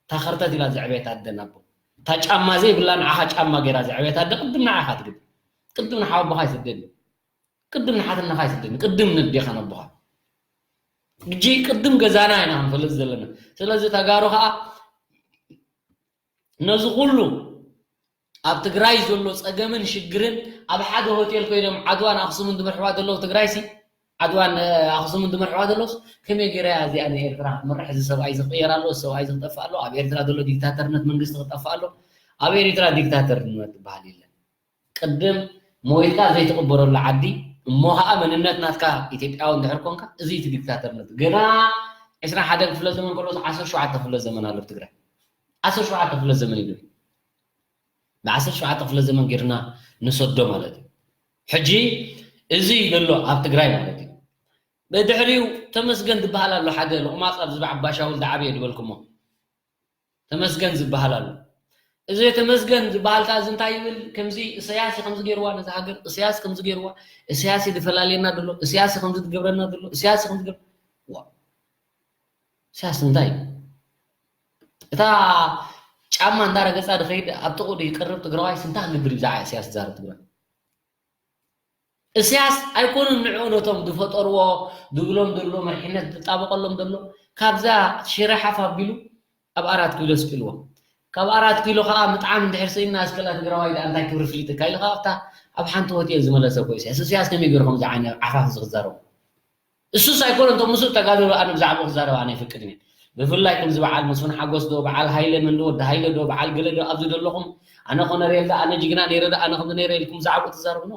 እታ ከርተት ኢላ ዘዕበየት ኣደ ናቦ እታ ጫማ ዘይብላ ንዓኻ ጫማ ገይራ ዘዕበየት ኣደ ቅድም ንዓኻ ትግብር ቅድም ንሓወቦኻ ይስደድ እዩ ቅድም ንሓትነኻ ይስደድ እዩ ቅድም ነዴኻ ነቦኻ ሕጂ ቅድም ገዛና ኢና ክንፈልጥ ዘለና ስለዚ ተጋሩ ከዓ ነዚ ኩሉ ኣብ ትግራይ ዘሎ ፀገምን ሽግርን ኣብ ሓደ ሆቴል ኮይኖም ዓድዋን ኣክሱምን ዝመርሕዋ ዘለዉ ትግራይሲ ዓድዋን ኣክሱምን ዝመርሕዋ ዘለውስ ከመይ ገይራ እያ እዚኣ ንኤርትራ ክትምርሕ እዚ ሰብኣይ ዝቅየር ኣሎ እዚ ሰብኣይ ዝክጠፍእ ኣሎ ኣብ ኤርትራ ዘሎ ዲክታተርነት መንግስቲ ክጠፍእ ኣሎ ኣብ ኤርትራ ዲክታተርነት ዝበሃል የለን ቅድም ሞይትካ ዘይትቕበረሉ ዓዲ እሞ ከዓ መንነት ናትካ ኢትዮጵያዊ እንድሕር ኮንካ እዚ እቲ ዲክታተርነት ገና ዕስራን ሓደን ክፍለ ዘመን ከሎ ዓሰርተ ሸውዓተ ክፍለ ዘመን ኣሎ ትግራይ ዓሰርተ ሸውዓተ ክፍለ ዘመን እዩ ብ ዓሰርተ ሸውዓተ ክፍለ ዘመን ጌርና ንሰዶ ማለት እዩ ሕጂ እዚ ዘሎ ኣብ ትግራይ ማለት እዩ ብድሕሪኡ ተመስገን ዝበሃል ኣሎ ሓደ ልቑማፅ ኣብ ዝባዕ ባሻውል ዝዓበየ ዝበልኩሞ ተመስገን ዝበሃል ኣሎ። እዚ ተመስገን ዝበሃል ከዓ እዚ እንታይ ይብል? ከምዚ እሰያስ እዩ ከምዚ ገይርዋ ነዛ ሃገር፣ እሰያስ ከምዚ ገይርዋ፣ እሰያስ እዩ ዝፈላልየና ዘሎ፣ እሰያስ እዩ ከምዚ ዝገብረና ዘሎ፣ እሰያስ እዩ ከምዚ ገብ-፣ ዋ። እሰያስ እንታይ እዩ? እታ ጫማ እንዳረገፃ ድኸይድ ኣብ ጥቕኡ ይቀርብ ትግራዋይ ስንታ ንብል ብዛዕባ እሰያስ ዝዛረብ ትግራይ። እስያስ ኣይኮኑን ንዕኡ ነቶም ዝፈጠርዎ ዝብሎም ዘሎ መሪሕነት ዝጣበቀሎም ዘሎ ካብዛ ሽረ ሓፍ ኣቢሉ ኣብ ኣራት ኪሎ ስቂልዎ ካብ ኣራት ኪሎ ከዓ ምጥዓም እንድሕር ስኢንና እስከላ ትግራዋይ ደኣ እንታይ ክብሪ ፍሊጥካ ኢሉ ከዓ ኣብታ ኣብ ሓንቲ ሆቴል ዝመለሰ እኮ እስያስ እስያስ ከመይ ገይሩ ከምዚ ዓይነት ዓፋፍ እዚ ክዛረቡ እሱስ ኣይኮነን እቶም ምስኡ ተጋደሉ ኣነ ብዛዕባኡ ክዛረብ ኣነ ኣይፈቅድን እየ ብፍላይ ከምዚ በዓል መስፍን ሓጎስ ዶ በዓል ሃይለ መን ዶ ወዲ ሃይለ ዶ በዓል ገለ ዶ ኣብዚ ዘለኹም ኣነ ኮነሬል ዶ ኣነ ጅግና ነይረ ዶ ኣነ ከምዚ ነይረ ኢልኩም ብዛዕባኡ ትዛረቡ ኖ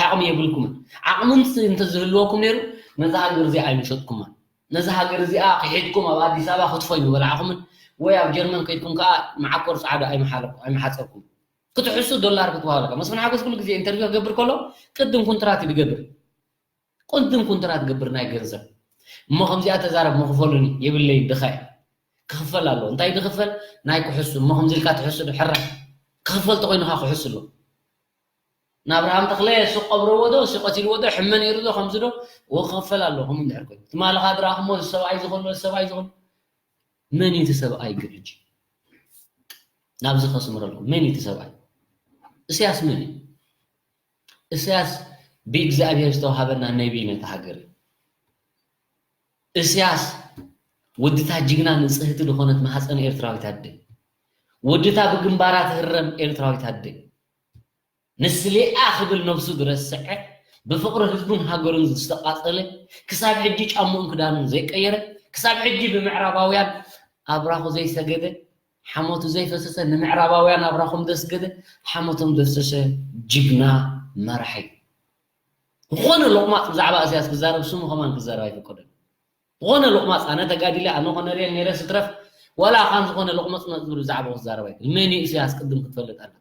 ዓቕሚ የብልኩምን ዓቕሚ እንተዝህልወኩም ነይሩ ነዛ ሃገር እዚኣ ኣይምሸጥኩማን ነዛ ሃገር እዚኣ ክሒድኩም ኣብ ኣዲስ ኣበባ ክትፎይ ምበላዕኹምን ወይ ኣብ ጀርመን ከይድኩም ከዓ መዓኮር ፃዕዳ ኣይመሓለኩም ኣይመሓፀርኩም ክትሕሱ ዶላር ክትበሃለካ መስፍን ሓጎስ ኩሉ ግዜ ኢንተርቪው ክገብር ከሎ ቅድም ኩንትራት እዩ ዝገብር። ቅድም ኩንትራት ገብር ናይ ገንዘብ እሞ ከምዚኣ ተዛረብ መክፈሉኒ የብለይን ድኻ ክኽፈል ኣለዎ እንታይ ድኽፈል ናይ ክሕሱ እሞ ከምዚ ኢልካ ትሕሱ ዶ ሕራ ክኽፈል ተኮይኑካ ክሕሱ ኣሎ። ንኣብርሃም ተኽለ እሱ ቀብረዎ ዶ እሱ ቀቲልዎ ዶ ሕመ ነይሩ ዶ ከምዚ ዶ ክኽፈል ኣለዎ ከምኡ እንድሕር ኮይኑ ትማሊ ካድራኹሞ ሰብኣይ ዝኾሎ ሰብኣይ ዝኾሎ መን እዩ እቲ ሰብኣይ ግን ሕጂ ናብዚ ከስምረልኩም መን እዩ እቲ ሰብኣይ? እስያስ መን እዩ? እስያስ ብእግዚኣብሔር ዝተዋሃበና ነቢይ ነታ ሃገር እዩ። እስያስ ወድታ ጅግና ንጽህቲ ዝኾነት ማህፀን ኤርትራዊት ኣደ ወድታ ብግንባራ ትህረም ኤርትራዊት ኣደ ንስሌኣ ክብል ነብሱ ዝረስዐ ብፍቕሪ ህዝቡን ሃገሩን ዝተቓጸለ ክሳብ ሕጂ ጫምኡን ክዳኑን ዘይቀየረ ክሳብ ሕጂ ብምዕራባውያን ኣብራኹ ዘይሰገደ ሓሞቱ ዘይፈሰሰ ንምዕራባውያን ኣብራኹም ዘስገደ ሓሞቶም ዘፍሰሰ ጅግና መራሒ ዝኾነ ሎቕማፅ ብዛዕባ እስያስ ክዛረብ ስሙ ከማን ክዛረብ ኣይፈቀደን ዝኾነ ሎቕማፅ ኣነ ተጋዲለ ኣነ ኮነሬል ነይረ ስትረፍ ወላ ካን ዝኾነ ሎቕመፅመፅ ዝብል ብዛዕባ ክዛረብ ኣይክእል መን እዩ እስያስ ቅድም ክትፈልጥ ኣለካ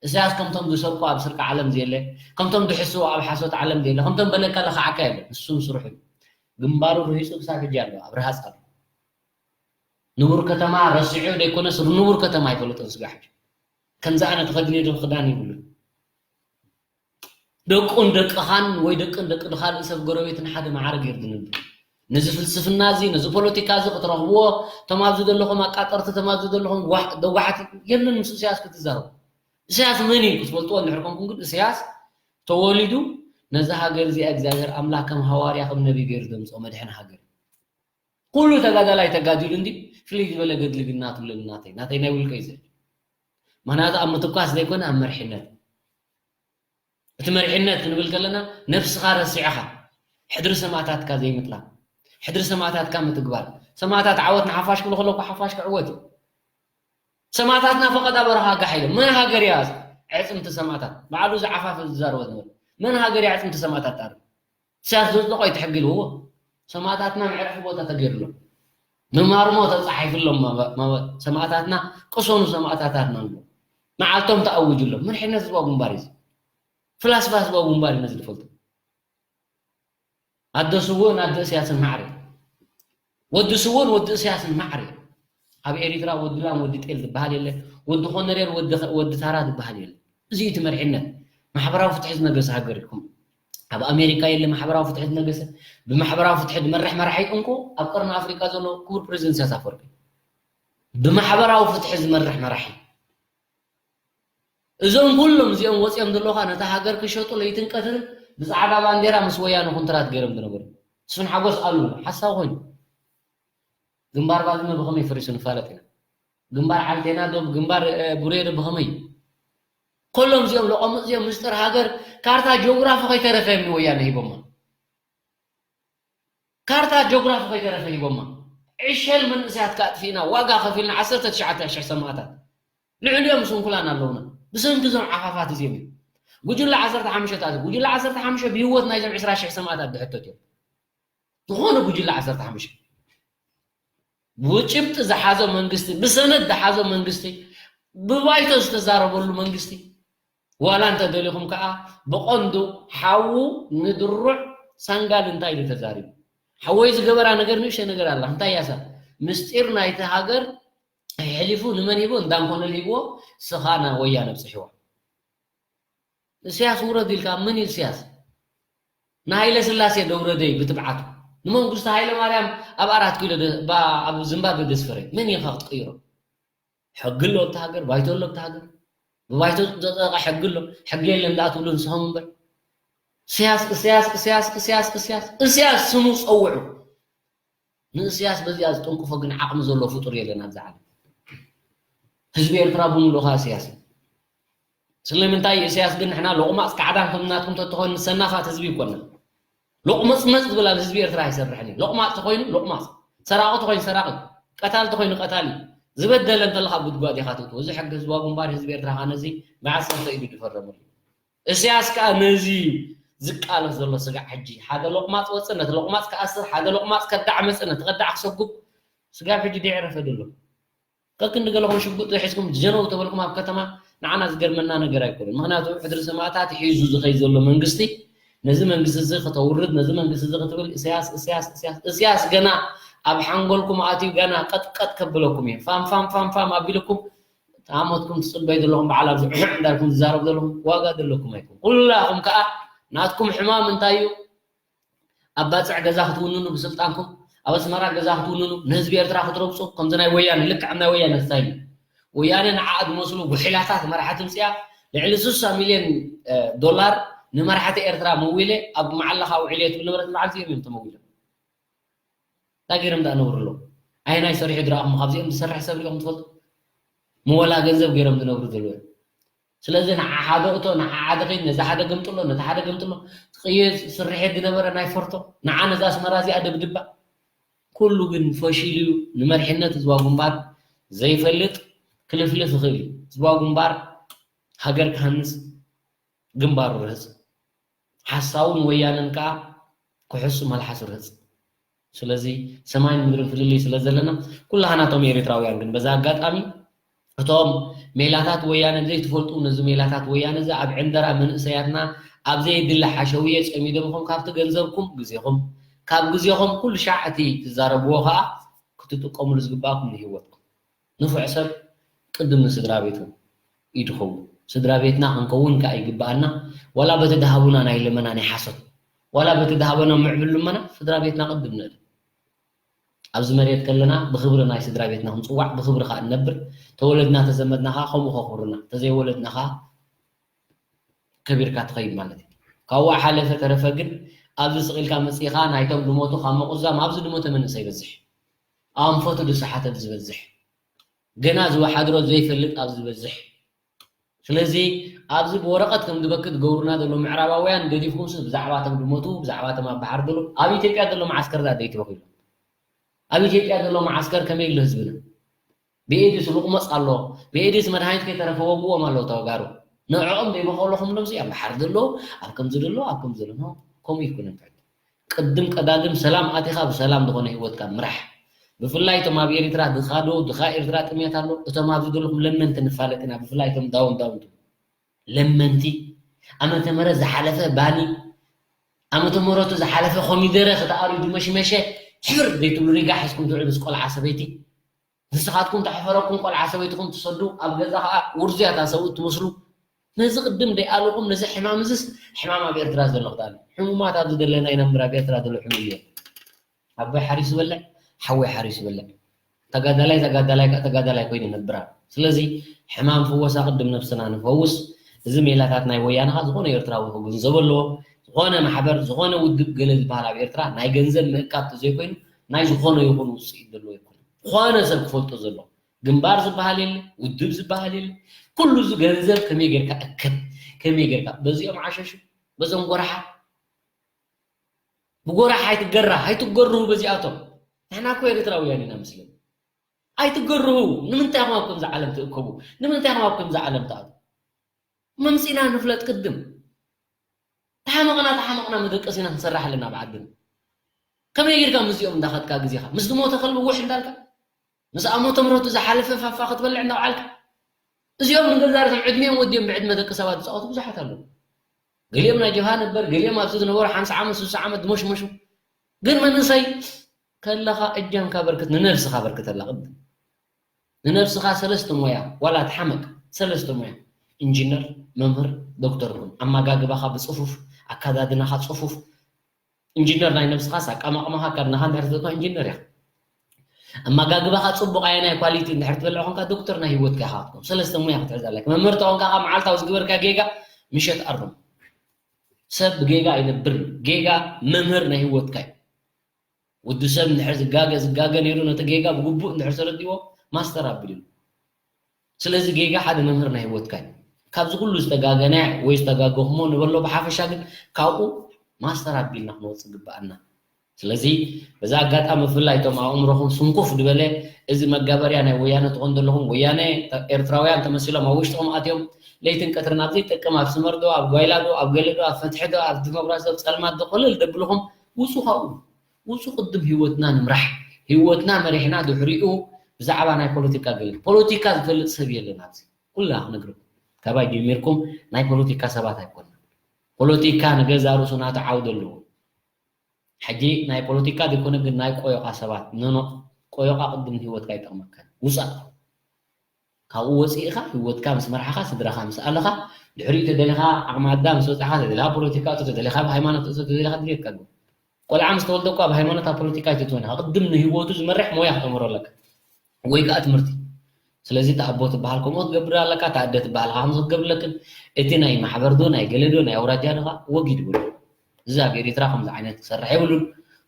እስያስ ከምቶም ዝሰርቁ ኣብ ስርቂ ዓለም ዘየለ ከምቶም ዝሕስቡ ኣብ ሓሶት ዓለም ዘየለ ከምቶም በለካ ለኻዓካ የለ ንሱን ስርሑ ግንባሩ ርሂፁ ክሳብ ሕጂ ኣሎ ኣብ ርሃፅ ኣሎ ንቡር ከተማ ረሲዑ ዘይኮነስ ንቡር ከተማ ኣይፈለጦን ስጋ ሕጂ ከምዚ ኣነ ተኸዲነ ዶ ክዳን ይብሉ ደቁን ደቅኻን ወይ ደቅን ደቂ ካልእ ሰብ ጎረቤትን ሓደ ማዕረ ገይሩ ዝንብር ነዚ ፍልስፍና እዚ ነዚ ፖለቲካ እዚ ክትረኽብዎ እቶም ኣብዚ ዘለኹም ኣቃጠርቲ እቶም ኣብዚ ዘለኹም ደዋሕቲ የለን ምስ እስያስ ክትዛረቡ እስያስ መን እዩ ክትፈልጥዎ እንድሕር ኮንኩም ግን እስያስ ተወሊዱ ነዚ ሃገር እዚኣ እግዚኣብሔር ኣምላክ ከም ሃዋርያ ከም ነቢይ ገይሩ ዘምፅኦ መድሕን ሃገር ኩሉ ተጋዳላይ ተጋዲሉ እንዲ ፍልይ ዝበለ ገድሊ ግን ናቱ ለናተይ ናተይ ናይ ውልቀ እዩ ዘል ምክንያቱ ኣብ ምትኳስ ዘይኮነ ኣብ መርሒነት እቲ መሪሕነት ክንብል ከለና ነብስኻ ረሲዕኻ ሕድሪ ሰማእታትካ ዘይምጥላም ሕድሪ ሰማእታትካ ምትግባር ሰማእታት ዓወት ንሓፋሽ ክብሉ ከለኩ ሓፋሽ ክዕወት እዩ ሰማእታትና ፈቐዳ በረኻ ጋሕ ኢሎም መን ሃገር እያ ዕፅምቲ ሰማእታት በዓሉ ዝዓፋፈ ዝዛረቦ ዝነበረ መን ሃገር እያ ዕፅምቲ ሰማእታት ጣር ስያስ ዘፅለቆ ኣይትሕግልዎ ሰማእታትና መዕረፊ ቦታ ተገይርሎም ንማርሞ ተፃሒፍሎም ሰማእታትና ቅሰኑ ሰማእታታትና ኣሎ መዓልቶም ተኣውጅሎም መርሕነት ዝባ ግንባር እዩ ፍላስፋ ህዝባዊ ግንባር እዩ ነዚ ዝፈልጦ ኣደ ስውእን ኣደ እስያስን ማዕረ ወዲ ስውእን ወዲ እስያስን ማዕረ ኣብ ኤሪትራ ወዲ ላም ወዲ ጤል ዝበሃል የለ ወዲ ኮነሬል ወዲ ታራ ዝበሃል የለ እዚ እቲ መርሕነት ማሕበራዊ ፍትሒ ዝነገሰ ሃገር ኢኹም ኣብ ኣሜሪካ የለ ማሕበራዊ ፍትሒ ዝነገሰ ብማሕበራዊ ፍትሒ ዝመርሕ መራሒ እንኮ ኣብ ቀርኒ ኣፍሪካ ዘሎ ክቡር ፕሬዚደንት እስያስ ኣፈወርቂ ብማሕበራዊ ፍትሒ ዝመርሕ መራሒ እዞም ኩሎም እዚኦም ወፂኦም ዘለኻ ነታ ሃገር ክሸጡ ለይትን ቀትርን ብፃዕዳ ባንዴራ ምስ ወያነ ኩንትራት ገይሮም ዝነበሩ ስፍን ሓጎስ ኣሉ ሓሳብ ኮይኑ ግንባር ባድመ ብኸመይ ፈሪሱ ንፋለጥ ኢና ግንባር ዓልቴና ዶ ግንባር ቡሬ ዶ ብኸመይ ኮሎም እዚኦም ለቆምፅ እዚኦም ምስጢር ሃገር ካርታ ጂኦግራፊ ከይተረፈ እዮም ንወያነ ሂቦማ ካርታ ጆግራፊ ከይተረፈ ሂቦማ። ዕሸል መንእሰያት ከኣጥፊእና ዋጋ ከፊልና ዓሰርተ ትሽዓተ ሽሕ ሰማእታት። ልዕሊኦም ስንኩላን ኣለውና። ብሰንኪ እዞም ዓፋፋት እዚኦም እዩ። ጉጅለ ዓሰርተ ሓሙሽተ ተኣሲሩ። ጉጅለ ዓሰርተ ሓሙሽተ ብህይወት ናይዞም ዕስራ ሽሕ ሰማእታት ዝሕተት እዮም። ዝኾነ ጉጅለ ዓሰርተ ሓሙሽተ ብጭብጢ ዝሓዞ መንግስቲ፣ ብሰነድ ዝሓዞ መንግስቲ፣ ብባይቶ ዝተዛረበሉ መንግስቲ፣ ዋላ እንተደሊኹም ከዓ ብቐንዱ ሓዉ ንድሩዕ ሳንጋል እንታይ ኢሉ ተዛሪቡ? ሓወይ ዝገበራ ነገር ንእሽተይ ነገር ኣላ። እንታይ እያ እሳ? ምስጢር ናይቲ ሃገር ኣሕሊፉ ንመን ሂቦ? እንዳንኮነል ሂብዎ፣ ስኻ ናብ ወያነ ኣብፅሕዋ። እስያስ ውረድ ኢልካ፣ መን እዩ እስያስ? ንሃይለ ስላሴ ደውረደይ ብትብዓቱ። ንመንግስቱ ሃይለ ማርያም ኣብ ኣራት ኪሎ ደ-፣ ባ-፣ ኣብ ዝምባብዌ ደስፈረ። መን ኢኻ ክትቅይሮ? ሕጊ ኣሎ ኣብቲ ሃገር፣ ባይቶ ኣሎ ኣብቲ ሃገር። ብባይቶ ዝፀደቐ ሕጊ ኣሎ። ሕጊ የለን ደኣ ትብሉ ንስኹም እምበር። እስያስ፣ እስያስ፣ እስያስ፣ እስያስ፣ እስያስ፣ እስያስ ስሙ ፀውዑ። ንእስያስ በዚኣ ዝጥንቅፎ ግን ዓቕሚ ዘሎ ፍጡር የለን ኣብዚ ዓለም። ህዝቢ ኤርትራ ብምሉኡ ኸኣ እስያስ እዩ። ስለምንታይ እዩ እስያስ ግን ንሕና ሎቕማፅ ካዕዳን ከም ናትኩም ተተኾን ሰናፋት ህዝቢ ይኮና። ሎቕመፅመፅ ዝብል ኣብ ህዝቢ ኤርትራ ኣይሰርሕን እዩ። ሎቕማፅ ተኾይኑ ሎቕማፅ፣ ሰራቒ ተኾይኑ ሰራቒ፣ ቀታሊ ተኾይኑ ቀታሊ። ዝበደለ እንተለኻ ጉድጓድ ኢኻ ትእትዎ። እዚ ሕጊ ህዝባዊ ግንባር ህዝቢ ኤርትራ ኸኣ ነዚ ብዓሰርተ ኢዱ ዝፈረመሉ። እስያስ ከኣ ነዚ እዩ ዝቃለስ ዘሎ ስጋዕ ሕጂ። ሓደ ሎቕማፅ ወፅእ፣ ነቲ ሎቕማፅ ክኣስር፣ ሓደ ሎቕማፅ ከዳዕ መፅእ፣ ነቲ ከዳዕ ክሰጉግ። ስጋብ ሕጂ ደይዕረፈ ዘሎ። ከክንዲ ገለኹም ሽጉጥ ሒዝኩም ጀነው ተበልኩም ኣብ ከተማ ንዓና ዝገርመና ነገር ኣይኮነን። ምኽንያቱ ሕድሪ ሰማእታት ሒዙ ዝኸይ ዘሎ መንግስቲ ነዚ መንግስቲ እዚ ከተውርድ፣ ነዚ መንግስቲ እዚ ክትብል እስያስ እስያስ እስያስ እስያስ ገና ኣብ ሓንጎልኩም ኣትዩ ገና ቀጥቀጥ ከብለኩም እዩ። ፋም ፋም ፋም ፋም ኣቢልኩም ታሞትኩም ትጽበዩ ዘለኹም በዓል ኣብዚ እንዳልኩም ትዛረቡ ዘለኹም ዋጋ ዘለኩም ኣይኮን። ኩላኹም ከዓ ናትኩም ሕማም እንታይ እዩ? ኣብ ባፅዕ ገዛ ክትውንኑ ብስልጣንኩም ኣብ ኣስመራ ገዛ ክትውንኑ ንህዝቢ ኤርትራ ክትረግፁ ከምዚ ናይ ወያነ ልክዕ ናይ ወያነ ስታይል እዩ። ወያነ ንዓኣ ዝመስሉ ጉሒላታት መራሕቲ ምፅኣ ልዕሊ ስሳ ሚልዮን ዶላር ንመራሕቲ ኤርትራ መዊለ ኣብ መዓለኻ ውዒለ ትብል ነበረት በዓል እዚኦም እዮም ተመዊሎም። እንታይ ገይሮም ደኣ ነብሩ ኣለዉ? ኣየናይ ሰሪሑ ድረኣኹም ካብዚኦም ዝሰርሕ ሰብ ሪኦም ትፈልጡ? ምወላ ገንዘብ ገይሮም ዝነብሩ ዘለዉ እዮም። ስለዚ ንዓ ሓደ እቶ ንዓ ሓደ ኸይድ ነዚ ሓደ ገምጥሎ ነቲ ሓደ ገምጥሎ ትቕየ ስርሐ ዝነበረ ናይ ፈርቶ ንዓ ነዛ ኣስመራ እዚኣ ደብድባ ኩሉ ግን ፈሺሉ እዩ። ንመሪሕነት ህዝባዊ ግንባር ዘይፈልጥ ክልፍልፍ ይኽእል እዩ። ህዝባዊ ግንባር ሃገር ክሃንጽ ግንባሩ ርህጽ ሓሳውን ወያነን ከዓ ክሕሱ መልሓሱ ርህጽ። ስለዚ ሰማይን ምድርን ፍልልይ ስለ ዘለና ኩላህናቶም ኤርትራውያን ግን በዛ ኣጋጣሚ እቶም ሜላታት ወያነ ዘይትፈልጡ ነዚ ሜላታት ወያነ እዚ ኣብ ዕንደራ መንእሰያትና ኣብ ዘየድሊ ሓሸውየ ጸሚዶምኹም ካብቲ ገንዘብኩም ግዜኹም ካብ ግዜኹም ኩሉ ሻዕ እቲ ትዛረብዎ ከዓ ክትጥቀሙሉ ዝግባኣኩም ንህይወትኩም ንፉዕ ሰብ ቅድም ንስድራ ቤቱ እዩ ድኸውን። ስድራ ቤትና ክንከውን ከዓ ይግባኣና። ዋላ በቲ ድሃቡና ናይ ልመና ናይ ሓሶት ዋላ በቲ ድሃበና ምዕብል ልመና ስድራ ቤትና ቅድም ንእል። ኣብዚ መሬት ከለና ብክብሪ ናይ ስድራ ቤትና ክንፅዋዕ ብክብሪ ከዓ ንነብር። ተወለድና ተዘመድና ከዓ ከምኡ ከክብሩና ተዘይወለድና ከዓ ከቢርካ ትኸይድ ማለት እዩ። ካብኡ ሓለፈ ተረፈ ግን ኣብዚ ስቕ ኢልካ መፂእኻ ናይቶም ድሞቱ ካብ ምቑዛም ኣብዚ ድሞተ መንእሰይ ይበዝሕ። ኣንፈቱ ዝሰሓተ ዝበዝሕ ገና ዝወሓድሮ ዘይፈልጥ ኣብ ዝበዝሕ ስለዚ ኣብዚ ብወረቐት ከም ዝበኪ ዝገብሩና ዘሎ ምዕራባውያን ገዲፍኩምስ ብዛዕባ እቶም ድሞቱ ብዛዕባ እቶም ኣብ ባሕሪ ዘሎ ኣብ ኢትዮጵያ ዘሎ መዓስከር ዳ ዘይትበኽሉ ኣብ ኢትዮጵያ ዘሎ መዓስከር ከመይ ኣሎ ህዝብና ብኤድስ ሉቕመፅ ኣሎ ብኤድስ መድሃኒት ከይተረፈ ወግዎም ኣለዉ ተጋሩ ንዕኦም ዘይበኸለኹም ሎምዚ ኣብ ባሕሪ ዘሎ ኣብ ከምዚ ዘሎ ኣብ ከምዚ ዘሎ ከምኡ ይኩነን ቅድም ቀዳድም ሰላም ኣቲኻ ብሰላም ዝኾነ ህይወትካ ምራሕ። ብፍላይ እቶም ኣብ ኤሪትራ ድኻ ዶ ድኻ ኤርትራ ጥሜት ኣሎ እቶም ኣብዚ ዘለኹም ለመንቲ ንፋለጥ ኢና ብፍላይ እቶም ዳውን ዳውን ለመንቲ ዓመተ ምህረት ዝሓለፈ ባኒ ዓመተ ምህረቱ ዝሓለፈ ኮሚደረ ክትኣርዩ ዝመሽመሸ ሕፍር ዘይትብሉ ሪጋ ሒዝኩም ትውዕሉ ምስ ቆልዓ ሰበይቲ ንስኻትኩም ተሕፈረኩም ቆልዓ ሰበይትኹም ትሰዱ ኣብ ገዛ ከዓ ውርዙያት ኣሰብኡት ትመስሉ ነዚ ቅድም ደይኣለኹም ነዚ ሕማም እዝስ ሕማም ኣብ ኤርትራ ዘሎ ክዳል ሕሙማት ኣብዚ ዘለና ኢና ምር ኣብ ኤርትራ ዘሎ ሕሙም እዮም ኣቦይ ሓሪሱ በልዕ ሓወይ ሓሪሱ በልዕ ተጋዳላይ ተጋዳላይ ተጋዳላይ ኮይኑ ነብራ ስለዚ ሕማም ፍወሳ ቅድም ነብስና ንፈውስ እዚ ሜላታት ናይ ወያነ ከዓ ዝኾነ ኤርትራዊ ክግንዘቦ ኣለዎ ዝኾነ ማሕበር ዝኾነ ውድብ ገለ ዝበሃል ኣብ ኤርትራ ናይ ገንዘብ ምእካብ ተዘይኮይኑ ናይ ዝኾነ ይኹን ውፅኢት ዘለዎ ይኮነ ዝኾነ ሰብ ክፈልጦ ዘሎ ግንባር ዝበሃል የለ ውድብ ዝበሃል የለ ኩሉ እዚ ገንዘብ ከመይ ጌርካ እከብ ከመይ ጌርካ በዚኦም ዓሸሹ በዞም ጎራሓ ብጎራሕ ኣይትገራ ኣይትገርሁ በዚኣቶም ንሕና እኮ ኤርትራውያን ኢና ምስሎም ኣይትገርሁ ንምንታይ ኢኹም ኣብ ከምዚ ዓለም ትእከቡ ንምንታይ ኢኹም ኣብ ከምዚ ዓለም ትኣቱ መምፂና ንፍለጥ ቅድም ተሓመቕና ተሓመቕና መደቀስ ኢና ክንሰርሕ ኣለና ብዓድና ከመይ ጌርካ ምስዚኦም እንዳኸድካ ግዜኻ ምስ ዝሞተ ከልቢ ውሕ እንዳልካ ምስ ኣሞተ ምረቱ ዝሓለፈ ፋፋ ክትበልዕ እንዳውዓልካ እዚኦም ንገዛርቶም ዕድሜኦም ወዲኦም ብዕድመ ደቂ ሰባት ዝፃወቱ ብዙሓት ኣለዉ ገሊኦም ናይ ጀብሃ ነበር ገሊኦም ኣብዚ ዝነበሩ ሓምሳ ዓመት ስሳ ዓመት ዝመሽመሹ ግን መንእሰይ ከለኻ እጃምካ በርክት ንነብስኻ በርክተላ ቅድም ንነብስኻ ሰለስተ ሞያ ዋላ ትሓመቅ ሰለስተ ሞያ ኢንጂነር መምህር ዶክተር ኩን ኣመጋግባኻ ብፅፉፍ ኣካዳድናኻ ፅፉፍ ኢንጂነር ናይ ነብስኻስ ኣቀማቕማኻ ኣካድናኻ እንድሕር ትፈትዋ ኢንጂነር ኢኻ ኣመጋግባኻ ፅቡቕ ኣየናይ ኳሊቲ እንድሕር ትበልዕ ኮንካ ዶክተር ናይ ህይወትካ ኢኻ ክትኮን ሰለስተ ሞያ ክትሕዝ ኣለካ መምህር ተኾንካ ካብ መዓልታዊ ዝግበርካ ጌጋ ምሸት ኣርም ሰብ ብጌጋ ኣይነብርን ጌጋ መምህር ናይ ህይወትካ እዩ ወዲ ሰብ እንድሕር ዝጋገ ዝጋገ ነይሩ ነቲ ጌጋ ብግቡእ እንድሕር ተረዲዎ ማስተር ኣቢሉ እዩ። ስለዚ ጌጋ ሓደ መምህር ናይ ህይወትካ እዩ። ካብዚ ኩሉ ዝተጋገነ ወይ ዝተጋገኹሞ ንበሎ ብሓፈሻ ግን ካብኡ ማስተር ኣቢልና ክንወፅእ ግበኣና። ስለዚ በዚ ኣጋጣሚ ብፍላይ እቶም ኣእምሮኹም ስንኩፍ ዝበለ እዚ መጋበርያ ናይ ወያነ ትኾኑ ዘለኹም ወያነ ኤርትራውያን ተመሲሎም ኣብ ውሽጥኹም ኣትዮም ለይትን ቀትርን ኣብ ዘይጠቅም ኣብ ስመርዶ ኣብ ጓይላዶ ኣብ ገለዶ ኣብ ፈትሕዶ ኣብ ዲሞክራሲ ኣብ ፀልማትዶ ኮለል ደብልኹም ውፁ ካብኡ ውፁ ቅድም ህይወትና ንምራሕ ህይወትና መሪሕና ድሕሪኡ ብዛዕባ ናይ ፖለቲካ ገለ ፖለቲካ ዝፈልጥ ሰብ የለን ኣብዚ። ኩላ ክነግርኩም ካባይ ጀሚርኩም ናይ ፖለቲካ ሰባት ኣይኮንና። ፖለቲካ ንገዛ ርእሱ ናቱ ዓውዲ ኣለዎ። ሕጂ ናይ ፖለቲካ ዘይኮነ ግን ናይ ቆዮቓ ሰባት ንኖ ቆዮቓ ቅድም ንህይወትካ ይጠቕመካ ውፃእ ካብኡ ወፂእኻ ህይወትካ ምስ መርሓኻ ስድራኻ ምስ ኣለኻ ድሕሪኡ ተደሊኻ ዓቕሚ ኣዳም ምስ በፃሕካ ተደሊኻ ፖለቲካ እቶ ተደሊኻ ብሃይማኖት እቶ ተደሊኻ ድሌትካ ኣለዎ ቆልዓ ምስ ተወልደ እኳ ብሃይማኖት ኣብ ፖለቲካ ኣይትእትወን ኢኻ ቅድም ንህይወቱ ዝመርሕ ሞያ ክተምሮ ኣለካ ወይ ከዓ ትምህርቲ ስለዚ እቲ ኣቦ ትበሃል ከምኡ ክትገብር ኣለካ እቲ ኣደ ትበሃል ከዓ ከምዚ ክትገብር ኣለክን እቲ ናይ ማሕበር ዶ ናይ ገለ ዶ ናይ ኣውራጃ ዶ ከዓ ወጊድ ብሎ እዚ ኣብ ኤሪትራ ከምዚ ዓይነት ክሰርሕ የብሉን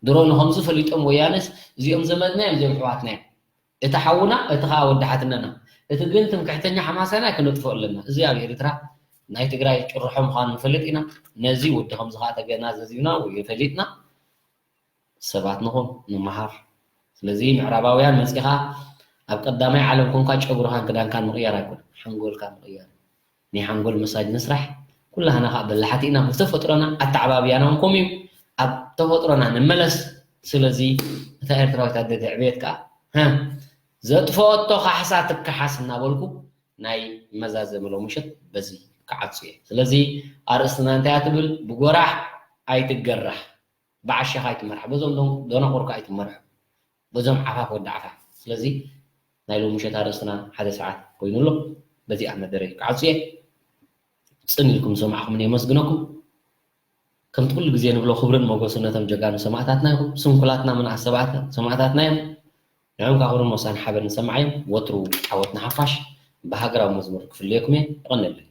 ድሮ ንከምዚ ፈሊጦም ወያነስ እዚኦም ዘመድና እዮም እዚኦም ኣሕዋትና እዮም እቲ ሓውና እቲ ከዓ ወዲ ሓትነና እቲ ግን ትምክሕተኛ ሓማሳና ክነጥፍኦ ኣለና እዚ ኣብ ኤሪትራ ናይ ትግራይ ጭርሖ ምኳኑ ንፈልጥ ኢና ነዚ ወዲ ከምዚ ከዓ ተገናዘዚብና ወይ ፈሊጥና ሰባት ንኹን ንምሃር ስለዚ ምዕራባውያን መፂኻ ኣብ ቀዳማይ ዓለም ኮንካ ጨጉርኻን ክዳንካን ምቕያር ኣይኮነ ሓንጎልካ ምቕያር ናይ ሓንጎል መሳጅ ንስራሕ ኩላህና ከዓ በላሓት ኢና ብተፈጥሮና ኣተዓባብያና እውን ከምኡ እዩ ኣብ ተፈጥሮና ንመለስ ስለዚ እታ ኤርትራዊት ኣደ ትዕብየት ከዓ ዘጥፈኦቶ ካሕሳ ትከሓስ እናበልኩ ናይ መዛዘሚ ሎምሸት በዚ ክዓጹ እየ ስለዚ ኣርእስትና እንታይ እያ ትብል ብጎራሕ ኣይትገራሕ ብዓሻኻ ኣይትመራሕ በዞም ደናቑርካ ኣይትመርሑ በዞም ዓፋፍ ወዲ ዓፋፍ ስለዚ ናይ ሎምሸት ኣርእስትና ሓደ ሰዓት ኮይኑ ኣሎ በዚኣ መደረይ ክዓጹ እየ ጽን ኢልኩም ዝሰማዕኹምኒ የመስግነኩም ከምቲ ኩሉ ግዜ ንብሎ ክብርን ሞገስን ነቶም ጀጋኑ ሰማእታትና ይኹን ስንኩላትና ምንኣስ ሰማእታትና እዮም ንዕም ካብ ክብርን ሞሳን ሓበን ንሰማዓዮም ወትሩ ዓወት ንሓፋሽ ብሃገራዊ መዝሙር ክፍለየኩም እየ የቐነለይ